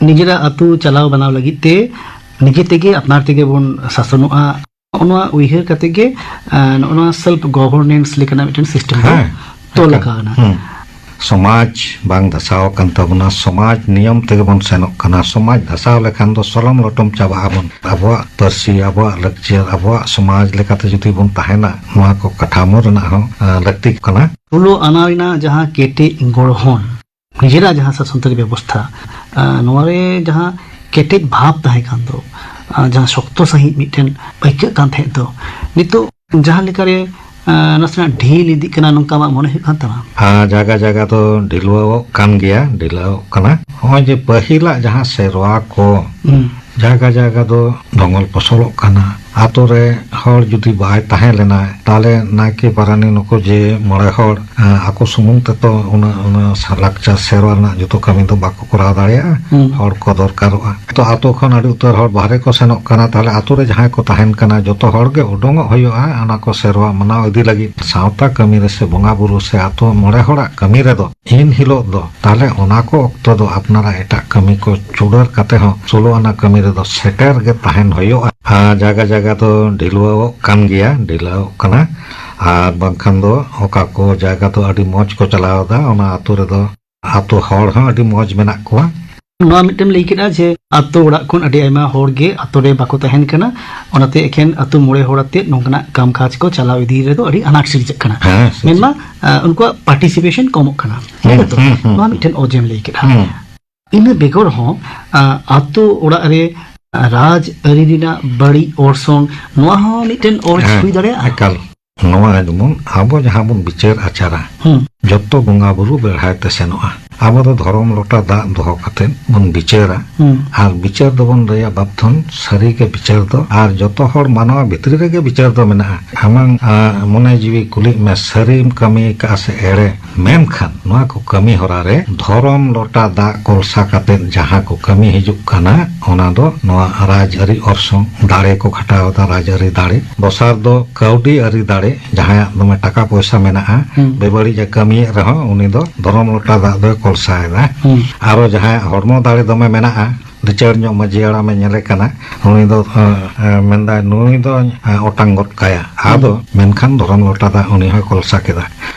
ᱱᱤᱡᱮᱨᱟᱜ ᱟᱹᱛᱩ ᱪᱟᱞᱟᱣ ᱵᱟᱱᱟᱣ ᱞᱟᱹᱜᱤᱫ ᱛᱮ ᱱᱤᱡᱮ ᱛᱮᱜᱮ ᱟᱯᱱᱟᱨ ᱛᱮᱜᱮ ᱵᱚᱱ ᱥᱟᱥᱚᱱᱚᱜᱼᱟ᱾ ᱱᱚᱜᱼᱚ ᱱᱚᱣᱟ ᱩᱭᱦᱟᱹᱨ ᱠᱟᱛᱮ ᱜᱮ, ᱟ, ᱱᱚᱜᱼᱚ ᱱᱚᱣᱟ self governance ᱞᱮᱠᱟᱱᱟᱜ ᱢᱤᱫᱴᱮᱱ system ᱫᱚ ᱦᱮᱸ, ᱛᱚᱞ ᱮᱠᱟᱞ᱾ ᱟᱠᱟᱱᱟ᱾ ᱦᱩᱸ᱾ ᱥᱚᱢᱟᱡᱽ ᱵᱟᱝ ᱫᱷᱟᱥᱟᱣ ᱟᱠᱟᱱ ᱛᱟᱵᱚᱱᱟ, ᱥᱚᱢᱟᱡᱽ ᱱᱤᱭᱚᱢ ᱛᱮᱜᱮ ᱵᱚᱱ ᱥᱮᱱᱚᱜ ᱠᱟᱱᱟ᱾ ᱥᱚᱢᱟᱡᱽ ᱫᱷᱟᱥᱟᱣ ᱞᱮᱠᱷᱟᱱ ᱫᱚ ᱥᱚᱞᱚᱢ ᱞᱚᱴᱚᱢ ᱪᱟᱵᱟᱜ ᱟᱵᱚᱱ᱾ ᱟᱵᱚᱣᱟᱜ ᱯᱟᱹᱨᱥᱤ, ᱟᱵᱚᱣᱟᱜ ᱞᱟᱠᱪᱟᱨ, ᱟᱵᱚᱣᱟᱜ ᱥᱚᱢᱟᱡᱽ ᱞᱮᱠᱟᱛᱮ ᱡᱩᱫᱤ ᱵᱚᱱ ᱛᱟᱦᱮᱱᱟ, ᱱᱚᱣᱟ ᱠᱚ ᱠᱟᱴᱷᱟᱢᱳ ᱨᱮᱱᱟᱜ ᱦᱚᱸ, ᱟ, ᱞᱟᱹᱠᱛᱤ ᱠᱟᱱᱟ᱾ ᱛᱩᱞᱟᱹ ᱟᱱᱟ ᱨᱮᱱᱟᱜ ᱡᱟᱦᱟᱸ ᱠᱮᱴᱮᱡ ᱜᱚᱲᱦᱚᱱ, ᱱᱤᱡᱮᱨᱟᱜ ᱡᱟᱦᱟᱸ ᱥᱟᱥᱚᱱᱛᱟᱹᱨᱤ ᱵᱮᱵᱚᱥᱛᱷᱟ, ᱟ, ᱱᱚᱣᱟ ᱨᱮ ᱡᱟᱦᱟᱸ ᱠᱮᱴᱮᱡ ᱵᱷᱟᱵᱽ ᱛᱟᱦᱮᱸ ᱠᱟᱱ ᱫᱚ, ᱟ, ᱡᱟᱦᱟᱸ ᱥᱚᱠᱛᱚ ᱥᱟᱺᱦᱤᱡ ᱢᱤᱫᱴᱮᱱ ᱟᱹᱭᱠᱟᱹᱜ ᱠᱟᱱ ᱛᱟᱦᱮᱸᱫ ᱫᱚ, ᱱᱤᱛᱚᱜ ᱡᱟᱦᱟᱸ ᱞᱮᱠᱟᱨᱮ ᱟᱸ, ᱱᱟᱥᱮᱱᱟᱜ ᱰᱷᱤᱞ ᱤᱫᱤᱜ ᱠᱟᱱᱟ, ᱱᱚᱝᱠᱟ ᱟᱢᱟᱜ ᱢᱚᱱᱮ ᱦᱩᱭᱩᱜ ᱠᱟᱱ ᱛᱟᱢᱟ? ᱟᱨ ᱡᱟᱭᱜᱟ ᱡᱟᱭᱜᱟ ᱫᱚ ᱰᱷᱤᱞᱣᱟᱹᱜ ᱠᱟᱱ ᱜᱮᱭᱟ, ᱰᱷᱤᱞᱟᱹᱣᱚᱜ ᱠᱟᱱᱟ᱾ ᱱᱚᱜᱼᱚᱭ ᱡᱮ ᱯᱟᱹᱦᱤᱞᱟᱜ ᱡᱟᱦᱟᱸ ᱥᱮᱨᱣᱟ ᱠᱚ, ᱦᱩᱸ᱾ ᱡᱟᱭᱜᱟ ᱡᱟᱭᱜᱟ ᱫᱚ ᱫᱷᱚᱝᱜᱚᱞ ᱯᱚᱥᱚᱞᱚᱜ ᱠᱟᱱᱟ᱾ ᱟᱛᱳ ᱨᱮ ᱦᱚᱲ ᱡᱩᱫᱤ ᱵᱟᱭ ᱛᱟᱦᱮᱸ ᱞᱮᱱᱟ, ᱛᱟᱦᱞᱮ ᱱᱟᱭᱠᱮ ᱯᱟᱨᱟᱱᱤᱠ ᱱᱩᱠᱩ ᱡᱮ ᱢᱚᱬᱮ ᱦᱚᱲ, ᱟᱸ, ᱟᱠᱚ ᱥᱩᱢᱩᱝ ᱛᱮᱛᱚ ᱩᱱᱟᱹᱜ, ᱩᱱᱟᱹᱜ ᱥᱟ-, ᱞᱟᱠᱪᱟᱨ ᱥᱮᱨᱣᱟ ᱨᱮᱱᱟᱜ ᱡᱚᱛᱚ ᱠᱟᱹᱢᱤ ᱫᱚ ᱵᱟᱠᱚ ᱠᱚᱨᱟᱣ ᱫᱟᱲᱮᱭᱟᱜᱼᱟ᱾ ᱦᱩᱸ᱾ ᱦᱚᱲ ᱠᱚ ᱫᱚᱨᱠᱟᱨᱚᱜᱼᱟ᱾ ᱛᱚ ᱟᱛᱳ ᱠᱷᱚᱱ ᱟᱹᱰᱤ ᱩᱛᱟᱹᱨ ᱦᱚᱲ ᱵᱟᱦᱨᱮ ᱠᱚ ᱥᱮᱱᱚᱜ ᱠᱟᱱᱟ, ᱛᱟᱦᱞᱮ ᱟᱛᱳ ᱨᱮ ᱡᱟᱦᱟᱸᱭ ᱠᱚ ᱛᱟᱦᱮᱱ ᱠᱟᱱᱟ, ᱡᱚᱛᱚ ᱦᱚᱲ ᱜᱮ ᱩᱰᱩᱝᱚᱜ ᱦᱩᱭᱩᱜᱼᱟ ᱚᱱᱟ ᱠᱚ ᱥᱮᱨᱣᱟ ᱢᱟᱱᱟᱣ ᱤᱫᱤ ᱞᱟᱹᱜᱤᱫ᱾ ᱥᱟᱶᱛᱟ ᱠᱟᱹᱢᱤ ᱨᱮ ᱥᱮ ᱵᱚᱸᱜᱟ ᱵᱩᱨᱩ ᱥᱮ ᱟᱛᱳ ᱢᱚᱬᱮ ᱦᱚᱲᱟᱜ ᱠᱟᱹᱢᱤ ᱨᱮᱫᱚ ᱮᱱ ᱦᱤᱞᱳᱜ ᱫᱚ, ᱛᱟᱦᱞᱮ ᱚᱱᱟ ᱠᱚ ᱚᱠᱛᱚ ᱫᱚ ᱟᱯᱱᱟᱨᱟᱜ ᱮᱴᱟᱜ ᱠᱟᱹᱢᱤ ᱠᱚ ᱪᱩᱰᱟᱹᱨ ᱠᱟᱛᱮ ᱦᱚᱸ ᱥᱳᱞᱳ ᱟᱱᱟ ᱠᱟᱹᱢᱤ ᱨᱮᱫᱚ ᱥᱮᱴᱮᱨ ᱜᱮ ᱛᱟᱦᱮᱱ ᱦᱩᱭᱩᱜᱼᱟ᱾ ᱟᱨ ᱡᱟᱭᱜᱟ ᱡᱟᱭᱜᱟ ᱫᱚ ᱰᱷᱤᱞᱣᱟᱹᱜ ᱠᱟᱱ ᱜᱮᱭᱟ, ᱰᱷᱤᱞᱟᱹᱣᱚᱜ ᱠᱟᱱᱟ᱾ ᱟᱨ ᱵᱟᱝᱠᱷᱟᱱ ᱫᱚ ᱚᱠᱟ ᱠᱚ ᱡᱟᱭᱜᱟ ᱫᱚ ᱟᱹᱰᱤ ᱢᱚᱡᱽ ᱠᱚ ᱪᱟᱞᱟᱣ ᱮᱫᱟ, ᱚᱱᱟ ᱟᱛᱳ ᱨᱮᱫᱚ ᱟᱛᱳ ᱦᱚᱲ ᱦᱚᱸ ᱟᱹᱰᱤ ᱢᱚᱡᱽ ᱢᱮᱱᱟᱜ ᱠᱚᱣᱟ᱾ ᱱᱚᱣᱟ ᱢᱤᱫᱴᱮᱱ ᱞᱟᱹᱭ ᱠᱮᱫᱟ ᱡᱮ ᱟᱛᱳ ᱚᱲᱟᱜ ᱠᱷᱚᱱ ᱟᱹᱰᱤ ᱟᱭᱢᱟ ᱦᱚᱲ ᱜᱮ ᱟᱛᱳ ᱨᱮ ᱵᱟᱠᱚ ᱛᱟᱦᱮᱱ ᱠᱟᱱᱟ, ᱚᱱᱟᱛᱮ ᱮᱠᱷᱮᱱ ᱟᱛᱳ ᱢᱚᱬᱮ ᱦᱚᱲ ᱟᱛᱮ ᱱᱚᱝᱠᱟᱱᱟᱜ ᱠᱟᱢ ᱠᱟᱡᱽ ᱠᱚ ᱪᱟᱞᱟᱣ ᱤᱫᱤ ᱨᱮᱫᱚ ᱟᱹᱰᱤ ᱟᱱᱟᱴ ᱥᱤᱨᱡᱟᱹᱜ ᱠᱟᱱᱟ᱾ ᱦᱮᱸ, ᱥᱮ ᱢᱮᱱᱢᱟ, ᱪᱮᱫ? ᱟ, ᱩᱱᱠᱩᱣᱟᱜ ᱯᱟᱨᱴᱤᱥᱤᱯᱮᱥᱚᱱ ᱠᱚᱢᱚᱜ ᱠᱟᱱᱟ᱾ ᱦᱩᱸ, ᱦᱮᱸ ᱛᱚ? ᱦᱩᱸ, ᱦᱩᱸ᱾ ᱱᱚᱣᱟ ᱢᱤᱫᱴᱮᱱ ᱚᱡᱮᱢ ᱞᱟᱹᱭ ᱠᱮᱫᱟ᱾ ᱦᱩᱸ᱾ ᱤᱱᱟᱹ ᱵᱮᱜᱚᱨ ᱦᱚᱸ, ᱟ, ᱟᱛᱳ ᱚᱲᱟᱜ ᱨᱮ, ᱟ, ᱨᱟᱡᱽ ᱟᱹᱨᱤ ᱨᱮᱱᱟᱜ ᱵᱟᱹᱲᱤᱡ ᱚᱨᱥᱚᱝ, ᱱᱚᱣᱟ ᱦᱚᱸ ᱢᱤᱫᱴᱮᱱ ᱚᱨ ᱦᱮᱸ, ᱦᱩᱭ ᱫᱟᱲᱮᱭᱟᱜᱼᱟ? ᱮᱠᱟᱞ᱾ ᱱᱚᱣᱟ ᱡᱮᱢᱚᱱ ᱟᱵᱚ ᱡᱟᱦᱟᱸ ᱵᱚᱱ ᱵᱤᱪᱟᱹᱨ ᱟᱪᱟᱨᱟ, ᱦᱩᱸ᱾ ᱡᱚᱛᱚ ᱵᱚᱸᱜᱟ ᱵᱩᱨᱩ ᱵᱮᱲᱦᱟᱭ ᱛᱮ ᱥᱮᱱᱚᱜᱼᱟ᱾ ᱟᱵᱚ ᱫᱚ ᱫᱷᱚᱨᱚᱢ ᱞᱚᱴᱟ ᱫᱟᱜ ᱫᱚᱦᱚ ᱠᱟᱛᱮ ᱵᱚᱱ ᱵᱤᱪᱟᱹᱨᱟ᱾ ᱦᱩᱸ᱾ ᱟᱨ ᱵᱤᱪᱟᱹᱨ ᱫᱚᱵᱚᱱ ᱞᱟᱹᱭᱟ ᱵᱟᱯᱛᱷᱚᱱ ᱥᱟᱹᱨᱤ ᱜᱮ ᱵᱤᱪᱟᱹᱨ ᱫᱚ, ᱟᱨ ᱡᱚᱛᱚ ᱦᱚᱲ ᱢᱟᱱᱣᱟ ᱵᱷᱤᱛᱨᱤ ᱨᱮᱜᱮ ᱵᱤᱪᱟᱹᱨ ᱫᱚ ᱢᱮᱱᱟᱜᱼᱟ᱾ ᱟᱢᱟᱝ, ᱟ, ᱢᱚᱱᱮ ᱡᱤᱣᱤ ᱠᱩᱞᱤᱜ ᱢᱮ, ᱥᱟᱹᱨᱤᱢ ᱠᱟᱹᱢᱤ ᱟᱠᱟᱫᱼᱟ ᱥᱮ ᱮᱲᱮ? ᱢᱮᱱᱠᱷᱟᱱ ᱱᱚᱣᱟ ᱠᱚ ᱠᱟᱹᱢᱤ ᱦᱚᱨᱟ ᱨᱮ ᱫᱷᱚᱨᱚᱢ ᱞᱚᱴᱟ ᱫᱟᱜ ᱠᱚᱞᱥᱟ ᱠᱟᱛᱮ ᱡᱟᱦᱟᱸ ᱠᱚ ᱠᱟᱹᱢᱤ ᱦᱤᱡᱩᱜ ᱠᱟᱱᱟ, ᱚᱱᱟ ᱫᱚ ᱱᱚᱣᱟ ᱨᱟᱡᱽ ᱟᱹᱨᱤ ᱚᱨᱥᱚᱝ ᱫᱟᱲᱮ ᱠᱚ ᱠᱷᱟᱴᱟᱣ ᱮᱫᱟ, ᱨᱟᱡᱽ ᱟᱹᱨᱤ ᱫᱟᱲᱮ᱾ ᱫᱚᱥᱟᱨ ᱫᱚ ᱠᱟᱹᱣᱰᱤ ᱟᱹᱨᱤ ᱫᱟᱲᱮ, ᱡᱟᱦᱟᱸᱭᱟᱜ ᱫᱚᱢᱮ ᱴᱟᱠᱟ ᱯᱚᱭᱥᱟ ᱢᱮᱱᱟᱜᱼᱟ, ᱦᱩᱸ᱾ ᱵᱮᱵᱟᱹᱲᱤᱡ ᱮ ᱠᱟᱹᱢᱤᱭᱮᱫ ᱨᱮᱦᱚᱸ ᱩᱱᱤ ᱫᱚ ᱫᱷᱚᱨᱚᱢ ᱞᱚᱴᱟ ᱫᱟᱜ ᱫᱚᱭ ᱠᱚᱞᱥᱟᱭᱮᱫᱟ᱾ ᱦᱩᱸ᱾ ᱟᱨᱚ ᱡᱟᱦᱟᱸᱭᱟᱜ ᱦᱚᱲᱢᱚ ᱫᱟᱲᱮ ᱫᱚᱢᱮ ᱢᱮᱱᱟᱜᱼᱟ, ᱞᱤᱪᱟᱹᱲ ᱧᱚᱜ ᱢᱟᱹᱡᱷᱤ ᱦᱟᱲᱟᱢᱮ ᱧᱮᱞᱮ ᱠᱟᱱᱟ, ᱩᱱᱤ ᱫᱚ, ᱮ, ᱮ, ᱢᱮᱱᱫᱟᱭ, "ᱱᱩᱭ ᱫᱚ, ᱮ, ᱚᱴᱟᱝ ᱜᱚᱫ ᱠᱟᱭᱟ", ᱟᱫᱚ ᱦᱩᱸ᱾ ᱢᱮᱱᱠᱷᱟᱱ ᱫᱷᱚᱨᱚᱢ ᱞᱚᱴᱟ ᱫᱟᱜ ᱩᱱᱤ ᱦᱚᱸᱭ ᱠᱚᱞᱥᱟ ᱠᱮᱫᱟ᱾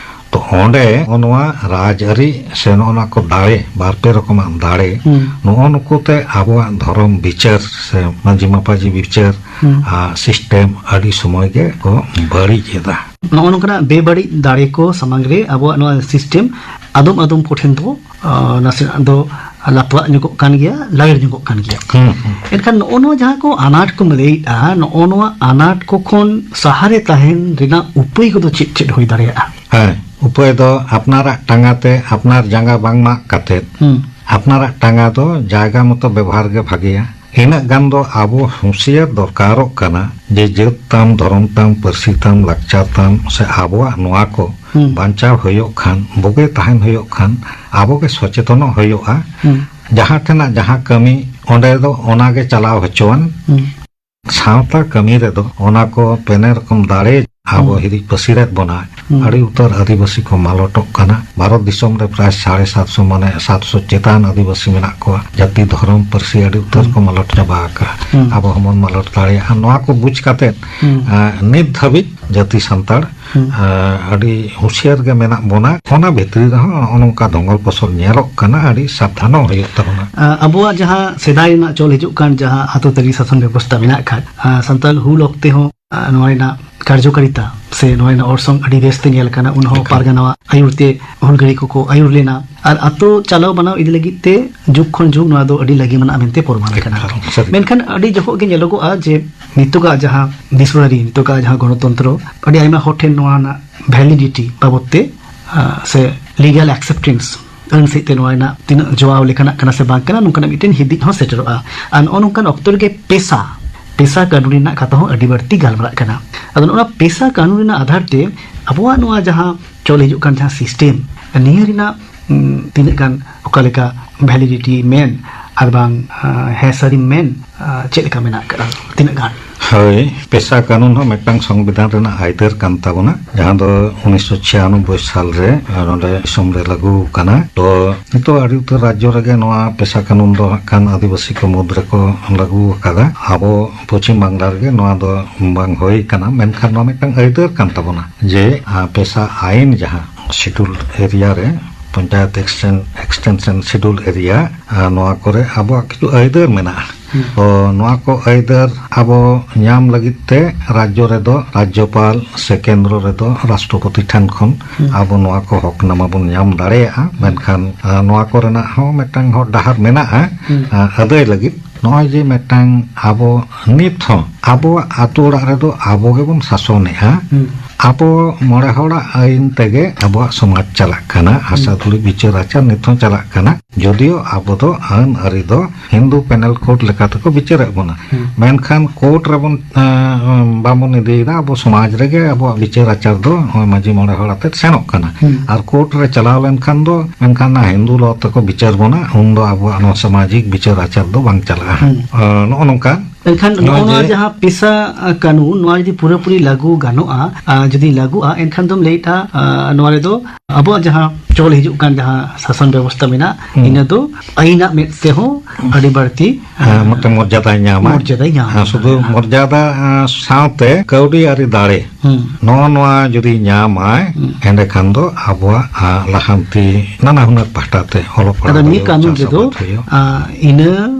ᱛᱚ ᱚᱸᱰᱮ ᱱᱚᱜᱼᱚ ᱱᱚᱣᱟ ᱨᱟᱡᱽ ᱟᱹᱨᱤ ᱥᱮ ᱱᱚᱜᱼᱚ ᱱᱚᱣᱟ ᱠᱚ ᱫᱟᱲᱮ, ᱵᱟᱨ ᱯᱮ ᱨᱚᱠᱚᱢᱟᱜ ᱫᱟᱲᱮ, ᱦᱩᱸ᱾ ᱱᱚᱜᱼᱚ ᱱᱩᱠᱩ ᱛᱮ ᱟᱵᱚᱣᱟᱜ ᱫᱷᱚᱨᱚᱢ ᱵᱤᱪᱟᱹᱨ ᱥᱮ ᱢᱟᱹᱡᱷᱤ ᱢᱟᱯᱟᱡᱷᱤ ᱵᱤᱪᱟᱹᱨ, ᱦᱩᱸ᱾ ᱟᱨ ᱥᱤᱥᱴᱮᱢ ᱟᱹᱰᱤ ᱥᱚᱢᱚᱭ ᱜᱮ ᱠᱚ ᱵᱟᱹᱲᱤᱡ ᱮᱫᱟ᱾ ᱱᱚᱜᱼᱚ ᱱᱚᱝᱠᱟᱱᱟᱜ ᱵᱮᱵᱟᱹᱲᱤᱡ ᱫᱟᱲᱮ ᱠᱚ ᱥᱟᱢᱟᱝ ᱨᱮ ᱟᱵᱚᱣᱟᱜ ᱱᱚᱣᱟ ᱥᱤᱥᱴᱮᱢ ᱟᱫᱚᱢ ᱟᱫᱚᱢ ᱠᱚᱴᱷᱮᱱ ᱫᱚ, ᱟ, ᱱᱟᱥᱮᱱᱟᱜ ᱫᱚ ᱞᱟᱛᱣᱟᱜ ᱧᱚᱜᱚᱜ ᱠᱟᱱ ᱜᱮᱭᱟ, ᱞᱟᱣᱮᱨ ᱧᱚᱜᱚᱜ ᱠᱟᱱ ᱜᱮᱭᱟ᱾ ᱦᱩᱸ, ᱦᱩᱸ᱾ ᱮᱱᱠᱷᱟᱱ ᱱᱚᱜᱼᱚ ᱱᱚᱣᱟ ᱡᱟᱦᱟᱸ ᱠᱚ ᱟᱱᱟᱴ ᱠᱚᱢ ᱞᱟᱹᱭᱮᱫᱼᱟ, ᱱᱚᱜᱼᱚ ᱱᱚᱣᱟ ᱟᱱᱟᱴ ᱠᱚ ᱠᱷᱚᱱ ᱥᱟᱦᱟᱨᱮ ᱛᱟᱦᱮᱱ ᱨᱮᱱᱟᱜ ᱩᱯᱟᱹᱭ ᱠᱚᱫᱚ ᱪᱮᱫ ᱪᱮᱫ ᱦᱩᱭ ᱫᱟᱲᱮᱭᱟᱜᱼᱟ? ᱦᱮᱸ, ᱩᱯᱟᱹᱭ ᱫᱚ ᱟᱯᱱᱟᱨᱟᱜ ᱴᱟᱸᱜᱟ ᱛᱮ ᱟᱯᱱᱟᱨ ᱡᱟᱸᱜᱟ ᱵᱟᱝ ᱢᱟᱜ ᱠᱟᱛᱮᱫ, ᱦᱩᱸ᱾ ᱟᱯᱱᱟᱨᱟᱜ ᱴᱟᱸᱜᱟ ᱫᱚ ᱡᱟᱭᱜᱟ ᱢᱚᱛᱚ ᱵᱮᱵᱚᱦᱟᱨ ᱜᱮ ᱵᱷᱟᱜᱮᱭᱟ᱾ ᱤᱱᱟᱹᱜ ᱜᱟᱱ ᱫᱚ ᱟᱵᱚ ᱦᱩᱸᱥᱤᱭᱟᱹᱨ ᱫᱚᱨᱠᱟᱨᱚᱜ ᱠᱟᱱᱟ ᱡᱮ ᱡᱟᱹᱛ ᱛᱟᱢ, ᱫᱷᱚᱨᱚᱢ ᱛᱟᱢ, ᱯᱟᱹᱨᱥᱤ ᱛᱟᱢ, ᱞᱟᱠᱪᱟᱨ ᱛᱟᱢ, ᱥᱮ ᱟᱵᱚᱣᱟᱜ ᱱᱚᱣᱟ ᱠᱚ ᱦᱩᱸ᱾ ᱵᱟᱧᱪᱟᱣ ᱦᱩᱭᱩᱜ ᱠᱷᱟᱱ, ᱵᱩᱜᱤ ᱛᱟᱦᱮᱱ ᱦᱩᱭᱩᱜ ᱠᱷᱟᱱ, ᱟᱵᱚ ᱜᱮ ᱥᱚᱪᱮᱛᱚᱱᱚᱜ ᱦᱩᱭᱩᱜᱼᱟ᱾ ᱦᱩᱸ᱾ ᱡᱟᱦᱟᱸ ᱴᱷᱮᱱᱟᱜ ᱡᱟᱦᱟᱸ ᱠᱟᱹᱢᱤ, ᱚᱸᱰᱮ ᱫᱚ ᱚᱱᱟ ᱜᱮ ᱪᱟᱞᱟᱣ ᱦᱚᱪᱚᱣᱟᱱ᱾ ᱦᱩᱸ᱾ ᱥᱟᱶᱛᱟ ᱠᱟᱹᱢᱤ ᱨᱮᱫᱚ ᱚᱱᱟ ᱠᱚ ᱯᱮᱱᱮ ᱨᱚᱠᱚᱢ ᱫᱟᱲᱮ ᱟᱵᱚ ᱦᱩᱸ᱾ ᱦᱤᱨᱤᱡ ᱯᱟᱹᱥᱤᱨᱮᱫ ᱵᱚᱱᱟ, ᱦᱩᱸ᱾ ᱟᱹᱰᱤ ᱩᱛᱟᱹᱨ ᱟᱹᱫᱤᱵᱟᱹᱥᱤ ᱠᱚ ᱢᱟᱞᱚᱴᱚᱜ ᱠᱟᱱᱟ᱾ ᱵᱷᱟᱨᱚᱛ ᱫᱤᱥᱚᱢ ᱨᱮ ᱯᱨᱟᱭ ᱥᱟᱲᱮ ᱥᱟᱛᱥᱚ, ᱢᱟᱱᱮ ᱥᱟᱛᱥᱚ ᱪᱮᱛᱟᱱ ᱟᱹᱫᱤᱵᱟᱹᱥᱤ ᱢᱮᱱᱟᱜ ᱠᱚᱣᱟ᱾ ᱡᱟᱹᱛᱤ ᱫᱷᱚᱨᱚᱢ ᱯᱟᱹᱨᱥᱤ ᱟᱹᱰᱤ ᱩᱛᱟᱹᱨ ᱦᱩᱸ᱾ ᱠᱚ ᱢᱟᱞᱚᱴ ᱪᱟᱵᱟ ᱟᱠᱟᱫᱼᱟ᱾ ᱦᱩᱸ᱾ ᱟᱵᱚ ᱦᱚᱸᱵᱚᱱ ᱢᱟᱞᱚᱴ ᱫᱟᱲᱮᱭᱟᱜᱼᱟ᱾ ᱱᱚᱣᱟ ᱠᱚ ᱵᱩᱡᱽ ᱠᱟᱛᱮᱫ, ᱦᱩᱸ᱾ ᱟᱸ, ᱱᱤᱛ ᱫᱷᱟᱹᱵᱤᱡ ᱡᱟᱹᱛᱤ ᱥᱟᱱᱛᱟᱲ, ᱦᱩᱸ᱾ ᱟᱸ, ᱟᱹᱰᱤ ᱦᱩᱸᱥᱤᱭᱟᱨ ᱜᱮ ᱢᱮᱱᱟᱜ ᱵᱚᱱᱟ᱾ ᱚᱱᱟ ᱵᱷᱤᱛᱨᱤ ᱨᱮᱦᱚᱸ ᱱᱚᱜᱼᱚ ᱱᱚᱝᱠᱟ ᱫᱷᱚᱸᱜᱚᱞ ᱯᱚᱥᱚᱞ ᱧᱮᱞᱚᱜ ᱠᱟᱱᱟ, ᱟᱹᱰᱤ ᱥᱟᱵᱫᱷᱟᱱᱚᱜ ᱦᱩᱭᱩᱜ ᱛᱟᱵᱚᱱᱟ᱾ ᱟᱸ, ᱟᱵᱚᱣᱟᱜ ᱡᱟᱦᱟᱸ ᱥᱮᱫᱟᱭ ᱨᱮᱱᱟᱜ ᱪᱚᱞ ᱦᱤᱡᱩᱜ ᱠᱟᱱ ᱡᱟᱦᱟᱸ ᱟᱛᱳ ᱛᱟᱹᱨᱤ ᱥᱟᱥᱚᱱ ᱵᱮᱵᱚᱥᱛᱷᱟ ᱢᱮᱱᱟᱜ ᱠᱷᱟᱱ, ᱟᱸ, ᱥᱟᱱᱛᱟᱲ ᱦᱩᱞ ᱚᱠᱛᱮ ᱦᱚᱸ, ᱟᱸ, ᱱᱚᱣᱟ ᱨᱮᱱᱟᱜ ᱠᱟᱨᱡᱚᱠᱟᱨᱤᱛᱟ ᱥᱮ ᱱᱚᱣᱟ ᱨᱮᱱᱟᱜ ᱚᱨᱥᱚᱝ ᱟᱹᱰᱤ ᱵᱮᱥ ᱛᱮ ᱧᱮᱞ ᱟᱠᱟᱱᱟ᱾ ᱩᱱ ᱦᱚᱸ ᱮᱠᱟᱞ᱾ ᱯᱟᱨᱜᱟᱱᱟᱣᱟᱜ ᱟᱹᱭᱩᱨ ᱛᱮ ᱦᱩᱞᱜᱟᱹᱨᱤᱭᱟᱹ ᱠᱚᱠᱚ ᱟᱹᱭᱩᱨ ᱞᱮᱱᱟ᱾ ᱟᱨ ᱟᱛᱳ ᱪᱟᱞᱟᱣ ᱵᱟᱱᱟᱣ ᱤᱫᱤ ᱞᱟᱹᱜᱤᱫ ᱛᱮ ᱡᱩᱜᱽ ᱠᱷᱚᱱ ᱡᱩᱜᱽ ᱱᱚᱣᱟ ᱫᱚ ᱟᱹᱰᱤ ᱞᱟᱹᱜᱤ ᱢᱟᱱᱟᱜ ᱢᱮᱱᱛᱮ ᱯᱨᱚᱢᱟᱱ ᱟᱠᱟᱱᱟ᱾ ᱮᱠᱟᱞ, ᱥᱟᱹᱨᱤ᱾ ᱢᱮᱱᱠᱷᱟᱱ ᱟᱹᱰᱤ ᱡᱚᱦᱚᱜ ᱜᱮ ᱧᱮᱞᱚᱜᱚᱜᱼᱟ ᱡᱮ ᱱᱤᱛᱚᱜᱟᱜ ᱡᱟᱦᱟᱸ ᱫᱤᱥᱚᱢᱟᱹᱨᱤ, ᱱᱤᱛᱚᱜᱟᱜ ᱡᱟᱦᱟᱸ ᱜᱚᱱᱚᱛᱚᱱᱛᱨᱚ, ᱟᱹᱰᱤ ᱟᱭᱢᱟ ᱦᱚᱲ ᱴᱷᱮᱱ ᱱᱚᱣᱟ ᱨᱮᱱᱟᱜ validity ᱵᱟᱵᱚᱫ ᱛᱮ, ᱟᱸ, ᱥᱮ legal acceptance ᱟᱹᱱ ᱥᱮᱫ ᱛᱮ ᱱᱚᱣᱟ ᱨᱮᱱᱟᱜ ᱛᱤᱱᱟᱹᱜ ᱡᱚᱣᱟᱣ ᱞᱮᱠᱟᱱᱟᱜ ᱠᱟᱱᱟ ᱥᱮ ᱵᱟᱝ ᱠᱟᱱᱟ, ᱱᱚᱝᱠᱟᱱᱟᱜ ᱢᱤᱫᱴᱮᱱ ᱦᱤᱫᱤᱡ ᱦᱚᱸ ᱥᱮᱴᱮᱨᱚᱜᱼᱟ᱾ ᱟᱨ ᱱᱚᱜᱼᱚ ᱱᱚᱝᱠᱟᱱ ᱚᱠᱛᱚ ᱨᱮᱜᱮ ᱯᱮᱥᱟ, ᱯᱮᱥᱟ ᱠᱟᱹᱱᱩᱱ ᱨᱮᱱᱟᱜ ᱠᱟᱛᱷᱟ ᱦᱚᱸ ᱟᱹᱰᱤ ᱵᱟᱹᱲᱛᱤ ᱜᱟᱞᱢᱟᱨᱟᱜ ᱠᱟᱱᱟ᱾ ᱟᱫᱚ ᱱᱚᱜᱼᱚ ᱱᱚᱣᱟ ᱯᱮᱥᱟ ᱠᱟᱹᱱᱩᱱ ᱨᱮᱱᱟᱜ ᱟᱫᱷᱟᱨ ᱛᱮ ᱟᱵᱚᱣᱟᱜ ᱱᱚᱣᱟ ᱡᱟᱦᱟᱸ ᱪᱚᱞ ᱦᱤᱡᱩᱜ ᱠᱟᱱ ᱡᱟᱦᱟᱸ system, ᱱᱤᱭᱟᱹ ᱨᱮᱱᱟᱜ, ᱩᱸ, ᱛᱤᱱᱟᱹᱜ ᱜᱟᱱ ᱚᱠᱟ ᱞᱮᱠᱟ validity ᱢᱮᱱ ᱟᱨ ᱵᱟᱝ, ᱟᱸ, ᱦᱮᱸ ᱥᱟᱹᱨᱤᱢ ᱢᱮᱱ, ᱟᱸ, ᱪᱮᱫ ᱞᱮᱠᱟ ᱢᱮᱱᱟᱜ ᱟᱠᱟᱫᱼᱟ, ᱛᱤᱱᱟᱹᱜ ᱜᱟᱱ? ᱦᱳᱭ, ᱯᱮᱥᱟ ᱠᱟᱹᱱᱩᱱ ᱦᱚᱸ ᱢᱤᱫᱴᱟᱝ ᱥᱚᱝᱵᱤᱫᱷᱟᱱ ᱨᱮᱱᱟᱜ ᱟᱹᱭᱫᱟᱹᱨ ᱠᱟᱱ ᱛᱟᱵᱚᱱᱟ, ᱡᱟᱦᱟᱸ ᱫᱚ ᱩᱱᱤᱥᱥᱚ ᱪᱷᱤᱭᱟᱱᱚᱵᱵᱳᱭ ᱥᱟᱞ ᱨᱮ, ᱟᱸ, ᱱᱚᱰᱮ ᱫᱤᱥᱚᱢ ᱨᱮ ᱞᱟᱹᱜᱩ ᱟᱠᱟᱱᱟ᱾ ᱛᱚ ᱱᱤᱛᱚᱜ ᱟᱹᱰᱤ ᱩᱛᱟᱹᱨ ᱨᱟᱡᱽᱡᱚ ᱨᱮᱜᱮ ᱱᱚᱣᱟ ᱯᱮᱥᱟ ᱠᱟᱹᱱᱩᱱ ᱫᱚ ᱦᱟᱸᱜ ᱠᱷᱟᱱ ᱟᱹᱫᱤᱵᱟᱹᱥᱤ ᱠᱚ ᱢᱩᱫᱽ ᱨᱮᱠᱚ ᱞᱟᱹᱜᱩ ᱟᱠᱟᱫᱟ᱾ ᱟᱵᱚ ᱯᱚᱪᱷᱤᱢ ᱵᱟᱝᱞᱟ ᱨᱮᱜᱮ ᱱᱚᱣᱟ ᱫᱚ ᱵᱟᱝ ᱦᱩᱭ ᱟᱠᱟᱱᱟ, ᱢᱮᱱᱠᱷᱟᱱ ᱱᱚᱣᱟ ᱢᱤᱫᱴᱟᱝ ᱟᱹᱭᱫᱟᱹᱨ ᱠᱟᱱ ᱛᱟᱵᱚᱱᱟ ᱡᱮ, ᱟᱸ, ᱯᱮᱥᱟ ᱟᱭᱤᱱ ᱡᱟᱦᱟᱸ schedule area ᱨᱮ, panchayat exten-, extension schedule area, ᱟᱸ, ᱱᱚᱣᱟ ᱠᱚᱨᱮ ᱟᱵᱚᱣᱟᱜ ᱠᱤᱪᱷᱩ ᱟᱹᱭᱫᱟᱹᱨ ᱢᱮᱱᱟᱜᱼᱟ᱾ ᱛᱚ ᱱᱚᱣᱟ ᱠᱚ ᱟᱹᱭᱫᱟᱹᱨ ᱟᱵᱚ ᱧᱟᱢ ᱞᱟᱹᱜᱤᱫ ᱛᱮ ᱨᱟᱡᱽᱡᱚ ᱨᱮᱫᱚ ᱨᱟᱡᱽᱡᱚᱯᱟᱞ ᱥᱮ ᱠᱮᱱᱫᱨᱚ ᱨᱮᱫᱚ ᱨᱟᱥᱴᱨᱚᱯᱚᱛᱤ ᱴᱷᱮᱱ ᱠᱷᱚᱱ ᱟᱵᱚ ᱱᱚᱣᱟ ᱠᱚ ᱦᱚᱠᱱᱟᱢᱟ ᱵᱚᱱ ᱧᱟᱢ ᱫᱟᱲᱮᱭᱟᱜᱼᱟ᱾ ᱢᱮᱱᱠᱷᱟᱱ ᱟᱸ, ᱱᱚᱣᱟ ᱠᱚᱨᱮᱱᱟᱜ ᱦᱚᱸ ᱢᱤᱫᱴᱟᱝ ᱦᱚᱨ ᱰᱟᱦᱟᱨ ᱢᱮᱱᱟᱜᱼᱟ᱾ ᱟᱸ, ᱟᱹᱫᱟᱹᱭ ᱞᱟᱹᱜᱤᱫ ᱱᱚᱜᱼᱚᱭ ᱡᱮ ᱢᱤᱫᱴᱟᱝ ᱟᱵᱚ ᱱᱤᱛ ᱦᱚᱸ ᱟᱵᱚᱣᱟᱜ ᱟᱛᱳ ᱚᱲᱟᱜ ᱨᱮᱫᱚ ᱟᱵᱚ ᱜᱮᱵᱚᱱ ᱥᱟᱥᱚᱱᱮᱜᱼᱟ᱾ ᱟᱵᱚ ᱢᱚᱬᱮ ᱦᱚᱲᱟᱜ ᱟᱹᱭᱤᱱ ᱛᱮᱜᱮ ᱟᱵᱚᱣᱟᱜ ᱥᱚᱢᱟᱡᱽ ᱪᱟᱞᱟᱜ ᱠᱟᱱᱟ, ᱦᱟᱥᱟ ᱫᱷᱩᱲᱤ ᱵᱤᱪᱟᱹᱨ ᱟᱪᱟᱨ ᱱᱤᱛ ᱦᱚᱸ ᱪᱟᱞᱟᱜ ᱠᱟᱱᱟ᱾ ᱡᱚᱫᱤᱭᱳ ᱟᱵᱚ ᱫᱚ ᱟᱹᱱ ᱟᱹᱨᱤ ᱫᱚ ᱦᱤᱱᱫᱩ ᱯᱮᱱᱮᱞ ᱠᱳᱰ ᱞᱮᱠᱟ ᱛᱮᱠᱚ ᱵᱤᱪᱟᱹᱨᱮᱫ ᱵᱚᱱᱟ᱾ ᱢᱮᱱᱠᱷᱟᱱ ᱠᱳᱰ ᱨᱮᱵᱚᱱ ᱟᱸ, ᱵᱟᱵᱚᱱ ᱤᱫᱤᱭᱮᱫᱟ, ᱟᱵᱚ ᱥᱚᱢᱟᱡᱽ ᱨᱮᱜᱮ ᱟᱵᱚᱣᱟᱜ ᱵᱤᱪᱟᱹᱨ ᱟᱪᱟᱨ ᱫᱚ ᱱᱚᱜᱼᱚᱭ ᱢᱟᱹᱡᱷᱤ ᱢᱚᱬᱮ ᱦᱚᱲ ᱟᱛᱮᱫ ᱥᱮᱱᱚᱜ ᱠᱟᱱᱟ᱾ ᱟᱨ ᱠᱳᱨᱴ ᱨᱮ ᱪᱟᱞᱟᱣ ᱞᱮᱱᱠᱷᱟᱱ ᱫᱚ ᱢᱮᱱᱠᱷᱟᱱ ᱚᱱᱟ ᱦᱤᱱᱫᱩ ᱞᱚ ᱛᱮᱠᱚ ᱵᱤᱪᱟᱹᱨ ᱵᱚᱱᱟ, ᱩᱱᱫᱚ ᱟᱵᱚᱣᱟᱜ ᱱᱚᱣᱟ ᱥᱟᱢᱟᱡᱤᱠ ᱵᱤᱪᱟᱹᱨ ᱟᱪᱟᱨ ᱫᱚ ᱵᱟᱝ ᱪᱟᱞᱟᱜᱼᱟ᱾ ᱟᱸ, ᱱᱚᱜᱼᱚ ᱱᱚᱝᱠᱟ᱾ ᱢᱮᱱᱠᱷᱟᱱ ᱱᱚᱜᱼᱚ ᱱᱚᱣᱟ ᱡᱮ ᱡᱟᱦᱟᱸ ᱯᱮᱥᱟ ᱠᱟᱹᱱᱩᱱ, ᱱᱚᱣᱟ ᱡᱩᱫᱤ ᱯᱩᱨᱟᱹᱯᱩᱨᱤ ᱞᱟᱹᱜᱩ ᱜᱟᱱᱚᱜᱼᱟ, ᱟᱨ ᱡᱩᱫᱤ ᱞᱟᱹᱜᱩᱜᱼᱟ, ᱮᱱᱠᱷᱟᱱ ᱫᱚᱢ ᱞᱟᱹᱭᱮᱫᱼᱟ, ᱟᱨ ᱱᱚᱣᱟ ᱨᱮᱫᱚ ᱟᱵᱚᱣᱟᱜ ᱡᱟᱦᱟᱸ ᱪᱚᱞ ᱦᱤᱡᱩᱜ ᱠᱟᱱ ᱡᱟᱦᱟᱸ ᱥᱟᱥᱚᱱ ᱵᱮᱵᱚᱥᱛᱷᱟ ᱢᱮᱱᱟᱜ, ᱤᱱᱟᱹ ᱫᱚ ᱟᱹᱭᱤᱱᱟᱜ ᱢᱮᱫ ᱛᱮᱦᱚᱸ ᱟᱹᱰᱤ ᱵᱟᱹᱲᱛᱤ ᱦᱮᱸ, ᱢᱤᱫᱴᱟᱝ ᱢᱚᱨᱡᱟᱫᱟᱭ ᱧᱟᱢᱟ᱾ ᱢᱚᱨᱡᱟᱫᱟᱭ ᱧᱟᱢᱟ᱾ ᱦᱮᱸ, ᱥᱩᱫᱷᱩ ᱢᱚᱨᱡᱟᱫᱟ, ᱟᱸ, ᱥᱟᱶᱛᱮ ᱠᱟᱹᱣᱰᱤ ᱟᱹᱨᱤ ᱫᱟᱲᱮ, ᱦᱩᱸ᱾ ᱱᱚᱜᱼᱚ ᱱᱚᱣᱟ ᱡᱩᱫᱤ ᱧᱟᱢᱟᱭ, ᱦᱩᱸ᱾ ᱮᱸᱰᱮᱠᱷᱟᱱ ᱫᱚ ᱟᱵᱚᱣᱟᱜ, ᱟᱸ, ᱞᱟᱦᱟᱱᱛᱤ ᱱᱟᱱᱟ ᱦᱩᱱᱟᱹᱨ ᱯᱟᱦᱴᱟ ᱛᱮ ᱚᱞᱚᱜ ᱯᱟᱲᱦᱟᱣ ᱟᱫᱚ ᱱᱤᱭᱟᱹ ᱦᱩᱭᱩᱜ, ᱠᱟᱹᱱᱩᱱ ᱪᱟᱥ ᱨᱮᱫᱚ, ᱟᱵᱟᱫ ᱦᱩᱭᱩᱜ᱾ ᱟᱸ, ᱤᱱᱟᱹ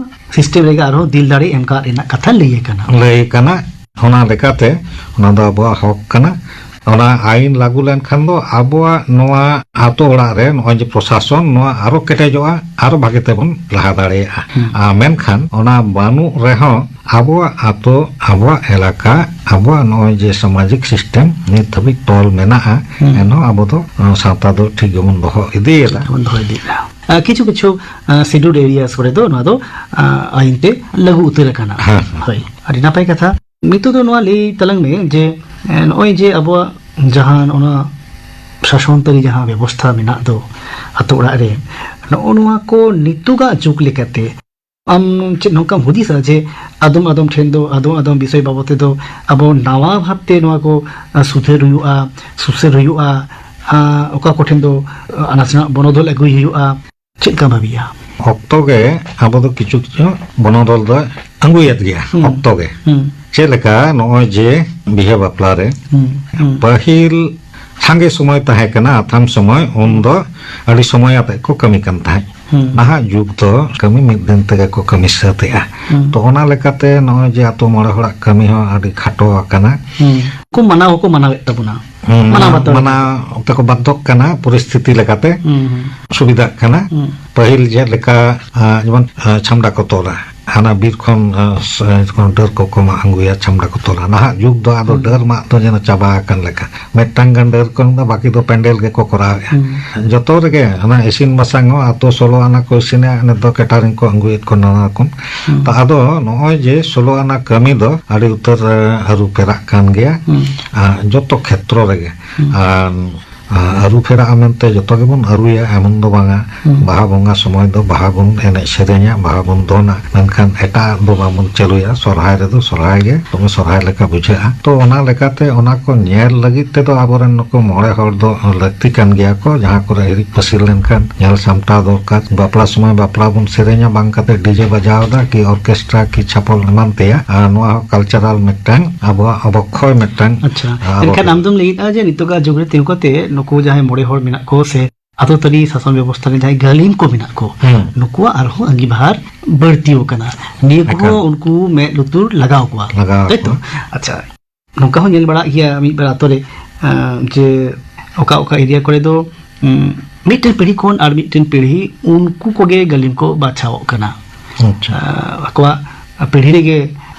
ᱥᱤᱥᱴᱮᱢ ᱨᱮᱜᱮ ᱟᱨᱦᱚᱸ ᱫᱤᱞ ᱫᱟᱲᱮ ᱮᱢ ᱠᱟᱜ ᱨᱮᱱᱟᱜ ᱠᱟᱛᱷᱟ ᱞᱟᱹᱭ ᱟᱠᱟᱱᱟ᱾ ᱞᱟᱹᱭ ᱠᱟᱱᱟ, ᱚᱱᱟ ᱞᱮᱠᱟᱛᱮ ᱚᱱᱟ ᱫᱚ ᱟᱵᱚᱣᱟᱜ ᱦᱚᱠ ᱠᱟᱱᱟ᱾ ᱚᱱᱟ ᱟᱭᱤᱱ ᱞᱟᱹᱜᱩ ᱞᱮᱱᱠᱷᱟᱱ ᱫᱚ ᱟᱵᱚᱣᱟᱜ ᱱᱚᱣᱟ ᱟᱛᱳ ᱚᱲᱟᱜ ᱨᱮ ᱱᱚᱜᱼᱚᱭ ᱡᱮ ᱯᱨᱚᱥᱟᱥᱚᱱ, ᱱᱚᱣᱟ ᱟᱨᱚ ᱠᱮᱴᱮᱡᱚᱜᱼᱟ, ᱟᱨᱚ ᱵᱷᱟᱜᱮ ᱛᱮᱵᱚᱱ ᱞᱟᱦᱟ ᱫᱟᱲᱮᱭᱟᱜᱼᱟ᱾ ᱦᱩᱸ᱾ ᱟᱨ ᱢᱮᱱᱠᱷᱟᱱ ᱚᱱᱟ ᱵᱟᱹᱱᱩᱜ ᱨᱮᱦᱚᱸ ᱟᱵᱚᱣᱟᱜ ᱟᱛᱳ, ᱟᱵᱚᱣᱟᱜ ᱮᱞᱟᱠᱟ, ᱟᱵᱚᱣᱟᱜ ᱱᱚᱜᱼᱚᱭ ᱡᱮ ᱥᱟᱢᱟᱡᱤᱠ ᱥᱤᱥᱴᱮᱢ ᱱᱤᱛ ᱫᱷᱟᱹᱵᱤᱡ ᱛᱚᱞ ᱢᱮᱱᱟᱜᱼᱟ, ᱦᱩᱸ᱾ ᱮᱱᱦᱚᱸ ᱟᱵᱚ ᱫᱚ, ᱚ, ᱥᱟᱶᱛᱟ ᱫᱚ ᱴᱷᱤᱠ ᱜᱮᱵᱚᱱ ᱫᱚᱦᱚ ᱤᱫᱤᱭᱮᱫᱟ᱾ ᱵᱚᱱ ᱫᱚᱦᱚ ᱤᱫᱤᱭᱮᱫᱟ᱾ ᱟᱨ ᱠᱤᱪᱷᱩ ᱠᱤᱪᱷᱩ, ᱟ, ᱥᱤᱰᱩᱞ ᱮᱨᱤᱭᱟᱥ ᱠᱚᱨᱮ ᱫᱚ ᱱᱚᱣᱟ ᱫᱚ, ᱟ, ᱟᱭᱤᱱ ᱛᱮ ᱞᱟᱹᱜᱩ ᱩᱛᱟᱹᱨ ᱟᱠᱟᱱᱟ᱾ ᱦᱮᱸ, ᱦᱮᱸ᱾ ᱦᱳᱭ, ᱟᱹᱰᱤ ᱱᱟᱯᱟᱭ ᱠᱟᱛᱷᱟ᱾ ᱱᱤᱛᱚᱜ ᱫᱚ ᱱᱚᱣᱟ ᱞᱟᱹᱭ ᱛᱟᱞᱟᱝ ᱢᱮ ᱡᱮ, ᱮ, ᱱᱚᱜᱼᱚᱭ ᱡᱮ ᱟᱵᱚᱣᱟᱜ ᱡᱟᱦᱟᱸ ᱚᱱᱟ ᱥᱟᱥᱚᱱ ᱛᱟᱹᱨᱤ ᱡᱟᱦᱟᱸ ᱵᱮᱵᱚᱥᱛᱷᱟ ᱢᱮᱱᱟᱜ ᱫᱚ ᱟᱛᱳ ᱚᱲᱟᱜ ᱨᱮ, ᱱᱚᱜᱼᱚ ᱱᱚᱣᱟ ᱠᱚ ᱱᱤᱛᱚᱜᱟᱜ ᱡᱩᱜᱽ ᱞᱮᱠᱟᱛᱮ ᱟᱢ ᱪᱮᱫ ᱱᱚᱝᱠᱟᱢ ᱦᱩᱫᱤᱥᱟ ᱡᱮ ᱟᱫᱚᱢ ᱟᱫᱚᱢ ᱴᱷᱮᱱ ᱫᱚ, ᱟᱫᱚᱢ ᱟᱫᱚᱢ ᱵᱤᱥᱚᱭ ᱵᱟᱵᱚᱫ ᱛᱮᱫᱚ ᱟᱵᱚ ᱱᱟᱣᱟ ᱵᱷᱟᱵᱽᱛᱮ ᱱᱚᱣᱟ ᱠᱚ, ᱟ, ᱥᱩᱫᱷᱟᱹᱨ ᱦᱩᱭᱩᱜᱼᱟ, ᱥᱩᱥᱟᱹᱨ ᱦᱩᱭᱩᱜᱼᱟ, ᱟ, ᱚᱠᱟ ᱠᱚᱴᱷᱮᱱ ᱫᱚ, ᱟ, ᱱᱟᱥᱮᱱᱟᱜ ᱵᱚᱱᱚᱫᱚᱞ ᱟᱹᱜᱩᱭ ᱦᱩᱭᱩᱜᱼᱟ? ᱪᱮᱫ ᱞᱮᱠᱟᱢ ᱵᱷᱟᱹᱵᱤᱭᱟ? ᱚᱠᱛᱚ ᱜᱮ ᱟᱵᱚ ᱫᱚ ᱠᱤᱪᱷᱩ ᱠᱤᱪᱷᱩ ᱵᱚᱱᱚᱫᱚᱞ ᱫᱚ ᱟᱹᱜᱩᱭᱮᱫ ᱜᱮᱭᱟ, ᱦᱩᱸ᱾ ᱚᱠᱛᱚ ᱜᱮ᱾ ᱦᱩᱸ᱾ ᱪᱮᱫ ᱞᱮᱠᱟ ᱱᱚᱜᱼᱚᱭ ᱡᱮ ᱵᱤᱦᱟᱹ ᱵᱟᱯᱞᱟ ᱨᱮ ᱦᱩᱸ, ᱦᱩᱸ᱾ ᱯᱟᱹᱦᱤᱞ ᱥᱟᱸᱜᱮ ᱥᱚᱢᱚᱭ ᱛᱟᱦᱮᱸ ᱠᱟᱱᱟ, ᱟᱛᱷᱟᱢ ᱥᱚᱢᱚᱭ, ᱩᱱ ᱫᱚ ᱟᱹᱰᱤ ᱥᱚᱢᱚᱭ ᱟᱛᱮᱫ ᱠᱚ ᱠᱟᱹᱢᱤ ᱠᱟᱱ ᱛᱟᱦᱮᱸᱫ᱾ ᱦᱩᱸ᱾ ᱱᱟᱦᱟᱜ ᱡᱩᱜᱽ ᱫᱚ ᱠᱟᱹᱢᱤ ᱢᱤᱫ ᱫᱤᱱ ᱛᱮᱜᱮ ᱠᱚ ᱠᱟᱹᱢᱤ ᱥᱟᱹᱛ ᱮᱜᱼᱟ᱾ ᱦᱩᱸ᱾ ᱛᱚ, ᱚᱱᱟ ᱞᱮᱠᱟᱛᱮ ᱱᱚᱜᱼᱚᱭ ᱡᱮ ᱟᱛᱳ ᱢᱚᱬᱮ ᱦᱚᱲᱟᱜ ᱠᱟᱹᱢᱤ ᱦᱚᱸ ᱟᱹᱰᱤ ᱠᱷᱟᱴᱚ ᱟᱠᱟᱱᱟ᱾ ᱦᱩᱸ᱾ ᱠᱚ ᱢᱟᱱᱟᱣ ᱦᱚᱸᱠᱚ ᱢᱟᱱᱟᱣᱮᱫ ᱛᱟᱵᱚᱱᱟ᱾ ᱦᱩᱸ, ᱢᱟᱱᱟᱣ ᱢᱟᱱᱟᱣ, ᱵᱟᱛᱟᱣ ᱢᱟᱱᱟᱣ ᱛᱮᱠᱚ ᱵᱟᱫᱽᱫᱷᱚᱜ ᱠᱟᱱᱟ, ᱯᱚᱨᱤᱥᱛᱷᱤᱛᱤ ᱞᱮᱠᱟᱛᱮ ᱦᱩᱸ, ᱦᱩᱸ᱾ ᱥᱩᱵᱤᱫᱷᱟᱜ ᱠᱟᱱᱟ᱾ ᱦᱩᱸ᱾ ᱯᱟᱹᱦᱤᱞ ᱡᱮᱞᱮᱠᱟ, ᱟ, ᱡᱮᱢᱚᱱ, ᱟ, ᱪᱷᱟᱢᱰᱟ ᱠᱚ ᱛᱚᱞᱟ, ᱦᱟᱱᱟ ᱵᱤᱨ ᱠᱷᱚᱱ, ᱟ, ᱥ-, ᱟ, ᱰᱟᱹᱨ ᱠᱚᱠᱚ ᱢᱟᱜ ᱟᱹᱜᱩᱭᱟ, ᱪᱷᱟᱢᱰᱟ ᱠᱚ ᱛᱚᱞᱟ᱾ ᱱᱟᱦᱟᱜ ᱡᱩᱜᱽ ᱫᱚ ᱟᱫᱚ ᱦᱩᱸ᱾ ᱰᱟᱹᱨ ᱢᱟᱜ ᱫᱚ ᱡᱮᱱᱚ ᱪᱟᱵᱟ ᱟᱠᱟᱱ ᱞᱮᱠᱟ᱾ ᱢᱤᱫᱴᱟᱝ ᱜᱟᱱ ᱰᱟᱹᱨ ᱠᱷᱚᱱ ᱫᱚ ᱵᱟᱹᱠᱤ ᱫᱚ ᱯᱮᱱᱰᱮᱞ ᱜᱮᱠᱚ ᱠᱚᱨᱟᱣᱮᱫᱼᱟ᱾ ᱦᱩᱸ᱾ ᱡᱚᱛᱚ ᱨᱮᱜᱮ ᱚᱱᱟ ᱤᱥᱤᱱ ᱵᱟᱥᱟᱝ ᱦᱚᱸ ᱟᱛᱳ ᱥᱳᱞᱳ ᱟᱱᱟ ᱠᱚ ᱤᱥᱤᱱᱮᱫᱼᱟ, ᱱᱤᱛ ᱫᱚ ᱠᱮᱴᱟᱨᱤᱝ ᱠᱚ ᱟᱹᱜᱩᱭᱮᱫ ᱠᱚ ᱱᱟᱱᱟ ᱨᱚᱠᱚᱢ᱾ ᱦᱩᱸ᱾ ᱛᱚ, ᱟᱫᱚ ᱱᱚᱜᱼᱚᱭ ᱡᱮ ᱥᱳᱞᱳ ᱟᱱᱟ ᱠᱟᱹᱢᱤ ᱫᱚ ᱟᱹᱰᱤ ᱩᱛᱟᱹᱨ, ᱮ, ᱟᱹᱨᱩ ᱯᱷᱮᱨᱟᱜ ᱠᱟᱱ ᱜᱮᱭᱟ᱾ ᱦᱩᱸ᱾ ᱟ, ᱡᱚᱛᱚ ᱠᱷᱮᱛᱨᱚ ᱨᱮᱜᱮ᱾ ᱦᱩᱸ᱾ ᱟᱨ, ᱟ, ᱟᱹᱨᱩ ᱯᱷᱮᱨᱟᱜᱼᱟ ᱢᱮᱱᱛᱮ ᱡᱚᱛᱚ ᱜᱮᱵᱚᱱ ᱟᱹᱨᱩᱭᱟ, ᱮᱢᱚᱱ ᱫᱚ ᱵᱟᱝᱟ᱾ ᱦᱩᱸ᱾ ᱵᱟᱦᱟ ᱵᱚᱸᱜᱟ ᱥᱚᱢᱚᱭ ᱫᱚ ᱵᱟᱦᱟ ᱵᱚᱱ ᱮᱱᱮᱡ ᱥᱮᱨᱮᱧᱟ, ᱵᱟᱦᱟ ᱵᱚᱱ ᱫᱚᱱᱟ, ᱢᱮᱱᱠᱷᱟᱱ ᱮᱴᱟᱜ ᱫᱚ ᱵᱟᱵᱚᱱ ᱪᱟᱹᱞᱩᱭᱟ᱾ ᱥᱚᱨᱦᱟᱭ ᱨᱮᱫᱚ ᱥᱚᱨᱦᱟᱭ ᱜᱮ ᱫᱚᱢᱮ ᱥᱚᱨᱦᱟᱭ ᱞᱮᱠᱟ ᱵᱩᱡᱷᱟᱹᱜᱼᱟ᱾ ᱛᱚ, ᱚᱱᱟ ᱞᱮᱠᱟᱛᱮ ᱚᱱᱟ ᱠᱚ ᱧᱮᱞ ᱞᱟᱹᱜᱤᱫ ᱛᱮᱫᱚ ᱟᱵᱚᱨᱮᱱ ᱱᱩᱠᱩ ᱢᱚᱬᱮ ᱦᱚᱲ ᱫᱚ ᱞᱟᱹᱠᱛᱤ ᱠᱟᱱ ᱜᱮᱭᱟ ᱠᱚ, ᱡᱟᱦᱟᱸ ᱠᱚᱨᱮ ᱦᱤᱨᱤᱡ ᱯᱟᱹᱥᱤᱨ ᱞᱮᱱᱠᱷᱟᱱ ᱧᱮᱞ ᱥᱟᱢᱴᱟᱣ ᱫᱚᱨᱠᱟᱨ᱾ ᱵᱟᱯᱞᱟ ᱥᱚᱢᱚᱭ ᱵᱟᱯᱞᱟ ᱵᱚᱱ ᱥᱮᱨᱮᱧᱟ, ᱵᱟᱝ ᱠᱟᱛᱮ ᱰᱤᱡᱮ ᱵᱟᱡᱟᱣ ᱮᱫᱟ ᱠᱤ ᱚᱨᱠᱮᱥᱴᱨᱟ ᱠᱤ ᱪᱷᱟᱯᱚᱞ ᱮᱢᱟᱱ ᱛᱮᱭᱟᱜ, ᱟᱨ ᱱᱚᱣᱟ ᱦᱚᱸ ᱠᱟᱞᱪᱟᱨᱟᱞ ᱢᱤᱫᱴᱟᱝ ᱟᱵᱚᱣᱟᱜ ᱚᱵᱚᱠᱠᱷᱚᱭ ᱢᱤᱫᱴᱟᱝ, ᱟᱪᱪᱷᱟ, ᱟᱵᱚ ᱮᱱᱠᱷᱟᱱ ᱟᱢ ᱫᱚᱢ ᱞᱟᱹᱭᱮᱫᱼᱟ ᱡᱮ ᱱᱤᱛᱚᱜᱟᱜ ᱡᱩᱜᱽ ᱨᱮ ᱛᱤᱸᱜᱩ ᱠᱟᱛᱮ ᱱᱩᱠᱩ ᱡᱟᱦᱟᱸᱭ ᱢᱚᱬᱮ ᱦᱚᱲ ᱢᱮᱱᱟᱜ ᱠᱚ ᱥᱮ ᱟᱹᱛᱩ ᱛᱟᱹᱨᱤ ᱥᱟᱥᱚᱱ ᱵᱮᱵᱚᱥᱛᱷᱟ ᱨᱮ ᱡᱟᱦᱟᱸᱭ ᱜᱟᱹᱞᱤᱢ ᱠᱚ ᱢᱮᱱᱟᱜ ᱠᱚ, ᱦᱩᱸ᱾ ᱱᱩᱠᱩᱣᱟᱜ ᱟᱨᱦᱚᱸ ᱟᱸᱜᱤᱵᱷᱟᱨ ᱵᱟᱹᱲᱛᱤ ᱟᱠᱟᱱᱟ᱾ ᱱᱤᱭᱟᱹ ᱠᱚᱦᱚᱸ ᱮᱠᱟᱞ᱾ ᱩᱱᱠᱩ ᱢᱮᱫ ᱞᱩᱛᱩᱨ ᱞᱟᱜᱟᱣ ᱠᱚᱣᱟ᱾ ᱞᱟᱜᱟᱣ ᱛᱟᱭᱛᱚ? ᱠᱚᱣᱟ᱾ ᱟᱪᱪᱷᱟ, ᱱᱚᱝᱠᱟ ᱦᱚᱸ ᱧᱮᱞ ᱵᱟᱲᱟᱜ ᱜᱮᱭᱟ ᱢᱤᱫ ᱵᱟᱨ ᱟᱛᱳ ᱨᱮ, ᱟᱸ, ᱡᱮ ᱚᱠᱟ ᱚᱠᱟ ᱮᱨᱤᱭᱟ ᱠᱚᱨᱮ ᱫᱚ, ᱩᱸ, ᱢᱤᱫᱴᱮᱱ ᱯᱤᱲᱦᱤ ᱠᱷᱚᱱ ᱟᱨ ᱢᱤᱫᱴᱮᱱ ᱯᱤᱲᱦᱤ ᱩᱱᱠᱩ ᱠᱚᱜᱮ ᱜᱟᱹᱞᱤᱢ ᱠᱚ ᱵᱟᱪᱷᱟᱣᱚᱜ ᱠᱟᱱᱟ᱾ ᱟᱪᱪᱷᱟ᱾ ᱟᱸ, ᱟᱠᱚᱣᱟᱜ ᱯᱤᱲᱦᱤ ᱨᱮᱜᱮ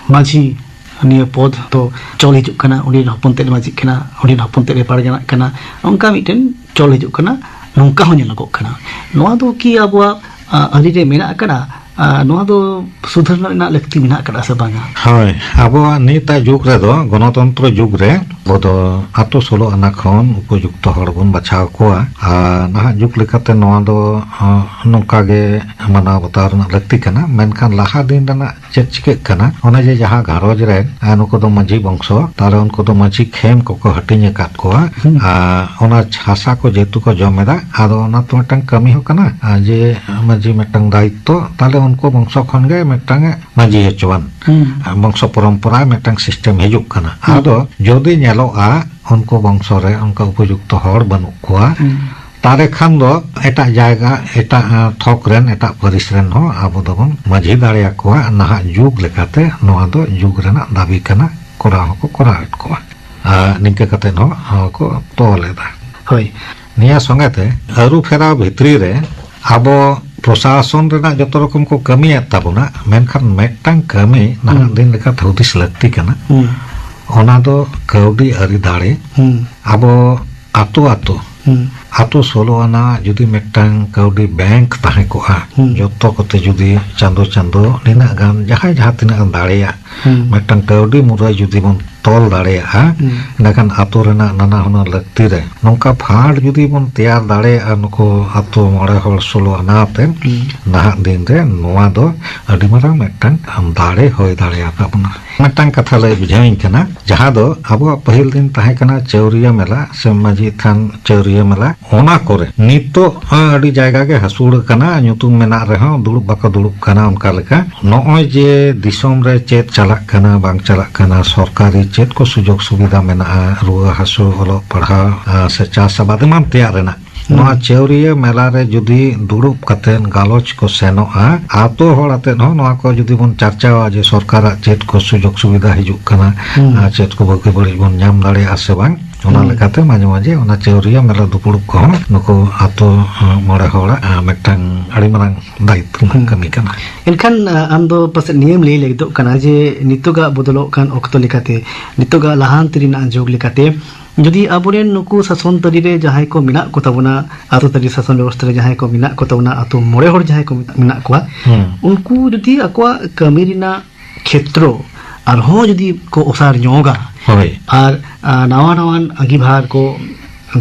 ᱢᱟᱹᱡᱷᱤ ᱱᱤᱭᱟᱹ ᱯᱚᱫᱽ ᱫᱚ ᱪᱚᱞ ᱦᱤᱡᱩᱜ ᱠᱟᱱᱟ, ᱩᱱᱤ ᱨᱮᱱ ᱦᱚᱯᱚᱱ ᱛᱮᱫ ᱮ ᱢᱟᱹᱡᱷᱤᱜ ᱠᱟᱱᱟ, ᱩᱱᱤ ᱨᱮᱱ ᱦᱚᱯᱚᱱ ᱛᱮᱫ ᱮ ᱯᱟᱨᱜᱟᱱᱟᱜ ᱠᱟᱱᱟ, ᱚᱱᱠᱟ ᱢᱤᱫᱴᱮᱱ ᱪᱚᱞ ᱦᱤᱡᱩᱜ ᱠᱟᱱᱟ, ᱱᱚᱝᱠᱟ ᱦᱚᱸ ᱧᱮᱞᱚᱜᱚᱜ ᱠᱟᱱᱟ᱾ ᱱᱚᱣᱟ ᱫᱚ ᱠᱤ ᱟᱵᱚᱣᱟᱜ, ᱟ, ᱟᱹᱨᱤ ᱨᱮ ᱢᱮᱱᱟᱜ ᱟᱠᱟᱫᱟ? ᱟ, ᱱᱚᱣᱟ ᱫᱚ ᱥᱩᱫᱷᱟᱹᱨ ᱨᱮᱱᱟᱜ ᱞᱟᱹᱠᱛᱤ ᱢᱮᱱᱟᱜ ᱟᱠᱟᱫᱟ ᱥᱮ ᱵᱟᱝᱟ? ᱦᱳᱭ, ᱟᱵᱚᱣᱟᱜ ᱱᱤᱛᱟᱜ ᱡᱩᱜᱽ ᱨᱮᱫᱚ, ᱜᱚᱱᱚᱛᱚᱱᱛᱨᱚ ᱡᱩᱜᱽ ᱨᱮ, ᱟᱵᱚ ᱫᱚ ᱟᱛᱳ ᱥᱳᱞᱳ ᱟᱱᱟ ᱠᱷᱚᱱ ᱩᱯᱚᱡᱩᱠᱛᱚ ᱦᱚᱲ ᱵᱚᱱ ᱵᱟᱪᱷᱟᱣ ᱠᱚᱣᱟ᱾ ᱟᱨ ᱱᱟᱦᱟᱜ ᱡᱩᱜᱽ ᱞᱮᱠᱟᱛᱮ ᱱᱚᱣᱟ ᱫᱚ, ᱟ, ᱱᱚᱝᱠᱟ ᱜᱮ ᱢᱟᱱᱟᱣ ᱵᱟᱛᱟᱣ ᱨᱮᱱᱟᱜ ᱞᱟᱹᱠᱛᱤ ᱠᱟᱱᱟ᱾ ᱢᱮᱱᱠᱷᱟᱱ ᱞᱟᱦᱟ ᱫᱤᱱ ᱨᱮᱱᱟᱜ ᱪᱮᱫ ᱪᱤᱠᱟᱹᱜ ᱠᱟᱱᱟ, ᱚᱱᱮ ᱡᱮ ᱡᱟᱦᱟᱸ ᱜᱷᱟᱨᱚᱸᱡᱽ ᱨᱮ, ᱟ, ᱱᱩᱠᱩ ᱫᱚ ᱢᱟᱹᱡᱷᱤ ᱵᱚᱝᱥᱚ, ᱛᱟᱦᱞᱮ ᱩᱱᱠᱩ ᱫᱚ ᱢᱟᱹᱡᱷᱤ ᱠᱷᱮᱢ ᱠᱚᱠᱚ ᱦᱟᱹᱴᱤᱧ ᱟᱠᱟᱫ ᱠᱚᱣᱟ᱾ ᱦᱩᱸ᱾ ᱟ, ᱚᱱᱟ ᱦᱟᱥᱟ ᱠᱚ ᱡᱮᱦᱮᱛᱩ ᱠᱚ ᱡᱚᱢ ᱮᱫᱟ, ᱟᱫᱚ ᱚᱱᱟ ᱛᱚ ᱢᱤᱫᱴᱟᱝ ᱠᱟᱹᱢᱤ ᱦᱚᱸ ᱠᱟᱱᱟ, ᱟ, ᱡᱮ ᱢᱟᱹᱡᱷᱤ ᱢᱤᱫᱴᱟᱝ ᱫᱟᱭᱤᱛᱛᱚ, ᱛᱟᱦᱞᱮ ᱩᱱᱠᱩ ᱵᱚᱝᱥᱚ ᱠᱷᱚᱱ ᱜᱮ ᱢᱤᱫᱴᱟᱝ ᱮ ᱢᱟᱹᱡᱷᱤ ᱦᱚᱪᱚᱣᱟᱱ᱾ ᱦᱩᱸ᱾ ᱟ, ᱵᱚᱝᱥᱚ ᱯᱚᱨᱚᱢᱯᱚᱨᱟ ᱢᱤᱫᱴᱟᱝ ᱥᱤᱥᱴᱮᱢ ᱦᱤᱡᱩᱜ ᱠᱟᱱᱟ᱾ ᱦᱩᱸ᱾ ᱟᱫᱚ ᱡᱩᱫᱤ ᱧᱮᱞᱚᱜᱼᱟ, ᱩᱱᱠᱩ ᱵᱚᱝᱥᱚ ᱨᱮ ᱚᱱᱠᱟ ᱩᱯᱚᱡᱩᱠᱛᱚ ᱦᱚᱲ ᱵᱟᱹᱱᱩᱜ ᱠᱚᱣᱟ, ᱦᱩᱸ᱾ ᱛᱟᱦᱞᱮ ᱠᱷᱟᱱ ᱫᱚ ᱮᱴᱟᱜ ᱡᱟᱭᱜᱟ, ᱮᱴᱟᱜ, ᱟᱸ, ᱛᱷᱚᱠ ᱨᱮᱱ, ᱮᱴᱟᱜ ᱯᱟᱹᱨᱤᱥ ᱨᱮᱱ ᱦᱚᱸ ᱟᱵᱚ ᱫᱚᱵᱚᱱ ᱢᱟᱹᱡᱷᱤ ᱫᱟᱲᱮᱭᱟᱠᱚᱣᱟ᱾ ᱱᱟᱦᱟᱜ ᱡᱩᱜᱽ ᱞᱮᱠᱟᱛᱮ ᱱᱚᱣᱟ ᱫᱚ ᱡᱩᱜᱽ ᱨᱮᱱᱟᱜ ᱫᱟᱹᱵᱤ ᱠᱟᱱᱟ, ᱠᱚᱨᱟᱣ ᱦᱚᱸᱠᱚ ᱠᱚᱨᱟᱣᱮᱫ ᱠᱚᱣᱟ᱾ ᱟᱨ ᱱᱤᱝᱠᱟᱹ ᱠᱟᱛᱮ ᱦᱚᱸ, ᱦᱚᱸ ᱠᱚ ᱛᱚᱞ ᱮᱫᱟ᱾ ᱦᱳᱭ᱾ ᱱᱤᱭᱟᱹ ᱥᱚᱸᱜᱮ ᱛᱮ ᱟᱹᱨᱩ ᱯᱷᱮᱨᱟᱣ ᱵᱷᱤᱛᱨᱤ ᱨᱮ ᱟᱵᱚ ᱯᱨᱚᱥᱟᱥᱚᱱ ᱨᱮᱱᱟᱜ ᱡᱚᱛᱚ ᱨᱚᱠᱚᱢ ᱠᱚ ᱠᱟᱹᱢᱤᱭᱮᱫ ᱛᱟᱵᱚᱱᱟ, ᱢᱮᱱᱠᱷᱟᱱ ᱢᱤᱫᱴᱟᱝ ᱠᱟᱹᱢᱤ ᱱᱟᱦᱟᱜ ᱦᱩᱸ᱾ ᱫᱤᱱ ᱞᱮᱠᱟᱛᱮ ᱦᱩᱫᱤᱥ ᱞᱟᱹᱠᱛᱤ ᱠᱟᱱᱟ᱾ ᱦᱩᱸ᱾ ᱚᱱᱟ ᱫᱚ ᱠᱟᱹᱣᱰᱤ ᱟᱹᱨᱤ ᱫᱟᱲᱮ᱾ ᱦᱩᱸ᱾ ᱟᱵᱚ ᱟᱛᱳ ᱟᱛᱳ, ᱦᱩᱸ᱾ ᱟᱛᱳ ᱥᱳᱞᱳ ᱟᱱᱟ ᱡᱩᱫᱤ ᱢᱤᱫᱴᱟᱝ ᱠᱟᱹᱣᱰᱤ ᱵᱮᱝᱠ ᱛᱟᱦᱮᱸ ᱠᱚᱜᱼᱟ, ᱦᱩᱸ᱾ ᱡᱚᱛᱚ ᱠᱚᱛᱮ ᱡᱩᱫᱤ ᱪᱟᱸᱫᱚ ᱪᱟᱸᱫᱚ ᱱᱤᱱᱟᱹᱜ ᱜᱟᱱ ᱡᱟᱦᱟᱸᱭ ᱡᱟᱦᱟᱸ ᱛᱤᱱᱟᱹᱜ ᱮᱢ ᱫᱟᱲᱮᱭᱟᱜ, ᱦᱩᱸ᱾ ᱢᱤᱫᱴᱟᱝ ᱠᱟᱹᱣᱰᱤ ᱢᱩᱨᱟᱹᱭ ᱡᱩᱫᱤ ᱵᱚᱱ ᱛᱚᱞ ᱫᱟᱲᱮᱭᱟᱜᱼᱟ, ᱦᱩᱸ᱾ ᱮᱸᱰᱮᱠᱷᱟᱱ ᱟᱛᱳ ᱨᱮᱱᱟᱜ ᱱᱟᱱᱟ ᱦᱩᱱᱟᱹᱨ ᱞᱟᱹᱠᱛᱤ ᱨᱮ ᱱᱚᱝᱠᱟ ᱯᱷᱟᱱᱰ ᱡᱩᱫᱤ ᱵᱚᱱ ᱛᱮᱭᱟᱨ ᱫᱟᱲᱮᱭᱟᱜᱼᱟ, ᱱᱩᱠᱩ ᱟᱛᱳ ᱢᱚᱬᱮ ᱦᱚᱲ ᱥᱳᱞᱳ ᱟᱱᱟ ᱟᱛᱮ, ᱦᱩᱸ᱾ ᱱᱟᱦᱟᱜ ᱫᱤᱱ ᱨᱮ ᱱᱚᱣᱟ ᱫᱚ ᱟᱹᱰᱤ ᱢᱟᱨᱟᱝ ᱢᱤᱫᱴᱟᱝ ᱫᱟᱲᱮ ᱦᱩᱭ ᱫᱟᱲᱮᱭᱟᱛᱟ ᱵᱚᱱᱟ᱾ ᱢᱤᱫᱴᱟᱝ ᱠᱟᱛᱷᱟ ᱞᱟᱹᱭ ᱵᱩᱡᱷᱟᱹᱣᱤᱧ ᱠᱟᱱᱟ, ᱡᱟᱦᱟᱸ ᱫᱚ ᱟᱵᱚᱣᱟᱜ ᱯᱟᱹᱦᱤᱞ ᱫᱤᱱ ᱛᱟᱦᱮᱸ ᱠᱟᱱᱟ ᱪᱟᱹᱣᱨᱤᱭᱟᱹ ᱢᱮᱞᱟ ᱥᱮ ᱢᱟᱹᱡᱷᱤ ᱛᱷᱟᱱ ᱪᱟᱹᱣᱨᱤᱭᱟᱹ ᱢᱮᱞᱟ, ᱚᱱᱟ ᱠᱚᱨᱮ ᱱᱤᱛᱚᱜ ᱟᱹᱰᱤ ᱡᱟᱭᱜᱟ ᱜᱮ ᱦᱟᱹᱥᱩᱲ ᱟᱠᱟᱱᱟ, ᱧᱩᱛᱩᱢ ᱢᱮᱱᱟᱜ ᱨᱮᱦᱚᱸ ᱫᱩᱲᱩᱵ ᱵᱟᱠᱚ ᱫᱩᱲᱩᱵ ᱠᱟᱱᱟ᱾ ᱚᱱᱠᱟ ᱞᱮᱠᱟ ᱱᱚᱜᱼᱚᱭ ᱡᱮ ᱫᱤᱥᱚᱢ ᱨᱮ ᱪᱮᱫ ᱪᱟᱞᱟᱜ ᱠᱟᱱᱟ, ᱵᱟᱝ ᱪᱟᱞᱟᱜ ᱠᱟᱱᱟ, ᱥᱚᱨᱠᱟᱨᱤ ᱪᱮᱫ ᱠᱚ ᱥᱩᱡᱳᱜᱽ ᱥᱩᱵᱤᱫᱷᱟ ᱢᱮᱱᱟᱜᱼᱟ, ᱨᱩᱣᱟᱹ ᱦᱟᱹᱥᱩ, ᱚᱞᱚᱜ ᱯᱟᱲᱦᱟᱣ, ᱟᱨ ᱥᱮ ᱪᱟᱥ ᱟᱵᱟᱫ ᱮᱢᱟᱱ ᱛᱮᱭᱟᱜ ᱨᱮᱱᱟᱜ, ᱱᱚᱣᱟ ᱦᱩᱸ᱾ ᱪᱟᱹᱣᱨᱤᱭᱟᱹ ᱢᱮᱞᱟ ᱨᱮ ᱡᱩᱫᱤ ᱫᱩᱲᱩᱵ ᱠᱟᱛᱮ ᱜᱟᱞᱚᱪ ᱠᱚ ᱥᱮᱱᱚᱜᱼᱟ, ᱟᱛᱳ ᱦᱚᱲ ᱟᱛᱮᱫ ᱦᱚᱸ ᱱᱚᱣᱟ ᱠᱚ ᱡᱩᱫᱤ ᱵᱚᱱ ᱪᱟᱨᱪᱟᱣᱟ ᱡᱮ ᱥᱚᱨᱠᱟᱨᱟᱜ ᱪᱮᱫ ᱠᱚ ᱥᱩᱡᱳᱜᱽ ᱥᱩᱵᱤᱫᱷᱟ ᱦᱤᱡᱩᱜ ᱠᱟᱱᱟ, ᱦᱩᱸ᱾ ᱟᱨ ᱪᱮᱫ ᱠᱚ ᱵᱩᱜᱤ ᱵᱟᱹᱲᱤᱡ ᱵᱚᱱ ᱧᱟᱢ ᱫᱟᱲᱮᱭᱟᱜᱼᱟ ᱥᱮ ᱵᱟᱝ, ᱚᱱᱟ ᱦᱩᱸ᱾ ᱞᱮᱠᱟᱛᱮ ᱢᱟᱡᱷᱮ ᱢᱟᱡᱷᱮ ᱚᱱᱟ ᱪᱟᱹᱣᱨᱤᱭᱟᱹ ᱢᱮᱞᱟ ᱫᱩᱯᱩᱲᱩᱵ ᱠᱚᱦᱚᱸ ᱱᱩᱠᱩ ᱟᱛᱳ, ᱟᱸ, ᱢᱚᱬᱮ ᱦᱚᱲᱟᱜ, ᱟᱸ, ᱢᱤᱫᱴᱟᱝ ᱟᱹᱰᱤ ᱢᱟᱨᱟᱝ ᱫᱟᱭᱤᱛᱛᱚ ᱨᱮᱱᱟᱜ ᱦᱩᱸ᱾ ᱠᱟᱹᱢᱤ ᱠᱟᱱᱟ᱾ ᱮᱱᱠᱷᱟᱱ, ᱟᱸ, ᱟᱢ ᱫᱚ ᱯᱟᱥᱮᱡ ᱱᱤᱭᱟᱹᱢ ᱞᱟᱹᱭ ᱞᱟᱹᱜᱤᱫᱚᱜ ᱠᱟᱱᱟ ᱡᱮ ᱱᱤᱛᱚᱜᱟᱜ ᱵᱚᱫᱚᱞᱚᱜ ᱠᱟᱱ ᱚᱠᱛᱚ ᱞᱮᱠᱟᱛᱮ, ᱱᱤᱛᱚᱜᱟᱜ ᱞᱟᱦᱟᱱᱛᱤ ᱨᱮᱱᱟᱜ ᱡᱩᱜᱽ ᱞᱮᱠᱟᱛᱮ, ᱡᱩᱫᱤ ᱟᱵᱚᱨᱮᱱ ᱱᱩᱠᱩ ᱥᱟᱥᱚᱱ ᱛᱟᱹᱨᱤ ᱨᱮ ᱡᱟᱦᱟᱸᱭ ᱠᱚ ᱢᱮᱱᱟᱜ ᱠᱚ ᱛᱟᱵᱚᱱᱟ, ᱟᱛᱳ ᱛᱟᱹᱨᱤ ᱥᱟᱥᱚᱱ ᱵᱮᱵᱚᱥᱛᱷᱟ ᱨᱮ ᱡᱟᱦᱟᱸᱭ ᱠᱚ ᱢᱮᱱᱟᱜ ᱠᱚ ᱛᱟᱵᱚᱱᱟ, ᱟᱛᱳ ᱢᱚᱬᱮ ᱦᱚᱲ ᱡᱟᱦᱟᱸᱭ ᱠᱚ ᱢᱮᱱᱟᱜ ᱠᱚᱣᱟ, ᱦᱩᱸ᱾ ᱩᱱᱠᱩ ᱡᱩᱫᱤ ᱟᱠᱚᱣᱟᱜ ᱠᱟᱹᱢᱤ ᱨᱮᱱᱟᱜ ᱠᱷᱮᱛᱨᱚ ᱟᱨᱦᱚᱸ ᱡᱩᱫᱤ ᱠᱚ ᱚᱥᱟᱨ ᱧᱚᱜᱟ ᱦᱳᱭ᱾ ᱟᱨ, ᱟ, ᱱᱟᱣᱟ ᱱᱟᱣᱟᱱ ᱟᱸᱜᱤᱵᱷᱟᱨ ᱠᱚ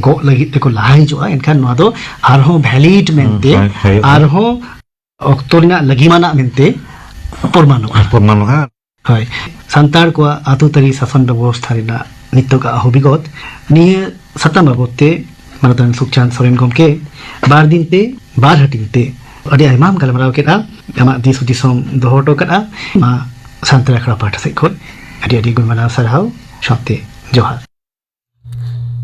ᱜᱚᱜ ᱞᱟᱹᱜᱤᱫ ᱛᱮᱠᱚ ᱞᱟᱦᱟ ᱦᱤᱡᱩᱜᱼᱟ, ᱮᱱᱠᱷᱟᱱ ᱱᱚᱣᱟ ᱫᱚ ᱟᱨᱦᱚᱸ ᱵᱷᱮᱞᱤᱰ ᱦᱩᱸ, ᱢᱮᱱᱛᱮ, ᱦᱳᱭ, ᱦᱳᱭ᱾ ᱟᱨᱦᱚᱸ ᱚᱠᱛᱚ ᱨᱮᱱᱟᱜ ᱞᱟᱹᱜᱤᱢᱟᱱᱟᱜ ᱢᱮᱱᱛᱮ ᱯᱨᱚᱢᱟᱱᱚᱜᱼᱟ᱾ ᱯᱨᱚᱢᱟᱱᱚᱜᱼᱟ᱾ ᱦᱳᱭ, ᱥᱟᱱᱛᱟᱲ ᱠᱚᱣᱟᱜ ᱟᱹᱛᱩ ᱛᱟᱹᱨᱤ ᱥᱟᱥᱚᱱ ᱵᱮᱵᱚᱥᱛᱷᱟ ᱨᱮᱱᱟᱜ ᱱᱤᱛᱚᱜᱟᱜ ᱦᱚᱵᱤᱜᱚᱛ, ᱱᱤᱭᱟᱹ ᱥᱟᱛᱟᱢ ᱵᱟᱵᱚᱫ ᱛᱮ ᱢᱟᱱᱚᱛᱟᱱ ᱥᱩᱠᱪᱟᱸᱫ ᱥᱚᱨᱮᱱ ᱜᱚᱢᱠᱮ ᱵᱟᱨ ᱫᱤᱱ ᱛᱮ, ᱵᱟᱨ ᱦᱟᱹᱴᱤᱧ ᱛᱮ ᱟᱹᱰᱤ ᱟᱭᱢᱟᱢ ᱜᱟᱞᱢᱟᱨᱟᱣ ᱠᱮᱫᱼᱟ᱾ ᱟᱢᱟᱜ ᱫᱤᱥ ᱦᱩᱫᱤᱥ ᱦᱚᱸᱢ ᱫᱚᱦᱚ ᱦᱚᱴᱚ ᱠᱟᱫᱼᱟ᱾ ᱢᱟ ᱥᱟᱱᱛᱟᱲ ᱟᱠᱷᱲᱟ ᱯᱟᱦᱴᱟ ᱥᱮᱫ ᱠᱷᱚᱱ ᱟᱹᱰᱤ ᱟᱹᱰᱤ ᱜᱩᱱ ᱢᱟᱱᱟᱣ ᱥᱟᱨᱦᱟᱣ ᱥᱟᱶᱛᱮ ᱡᱚᱦᱟᱨ᱾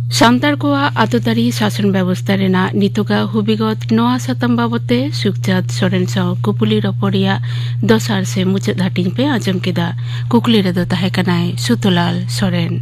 ᱥᱟᱱᱛᱟᱲ ᱠᱚᱣᱟᱜ ᱟᱹᱛᱩ ᱛᱟᱹᱨᱤ ᱥᱟᱥᱚᱱ ᱵᱮᱵᱚᱥᱛᱟ ᱨᱮᱱᱟᱜ ᱱᱤᱛᱚᱜᱟᱜ ᱦᱩᱵᱤᱜᱚᱛ ᱱᱚᱣᱟ ᱥᱟᱛᱟᱢ ᱵᱟᱵᱚᱛ ᱛᱮ ᱥᱩᱠᱪᱟᱸᱫᱽ ᱥᱚᱨᱮᱱ ᱥᱟᱶ ᱠᱩᱯᱩᱞᱤ ᱨᱚᱯᱚᱲ ᱨᱮᱭᱟᱜ ᱫᱚᱥᱟᱨ ᱥᱮ ᱢᱩᱪᱟᱹᱫ ᱦᱟᱹᱴᱤᱧ ᱯᱮ ᱟᱸᱡᱚᱢ ᱠᱮᱫᱟ᱾ ᱠᱩᱠᱞᱤ ᱨᱮᱫᱚ ᱛᱟᱦᱮᱸ ᱠᱟᱱᱟᱭ ᱥᱩᱛᱚᱞᱟᱞ ᱥᱚᱨᱮᱱ᱾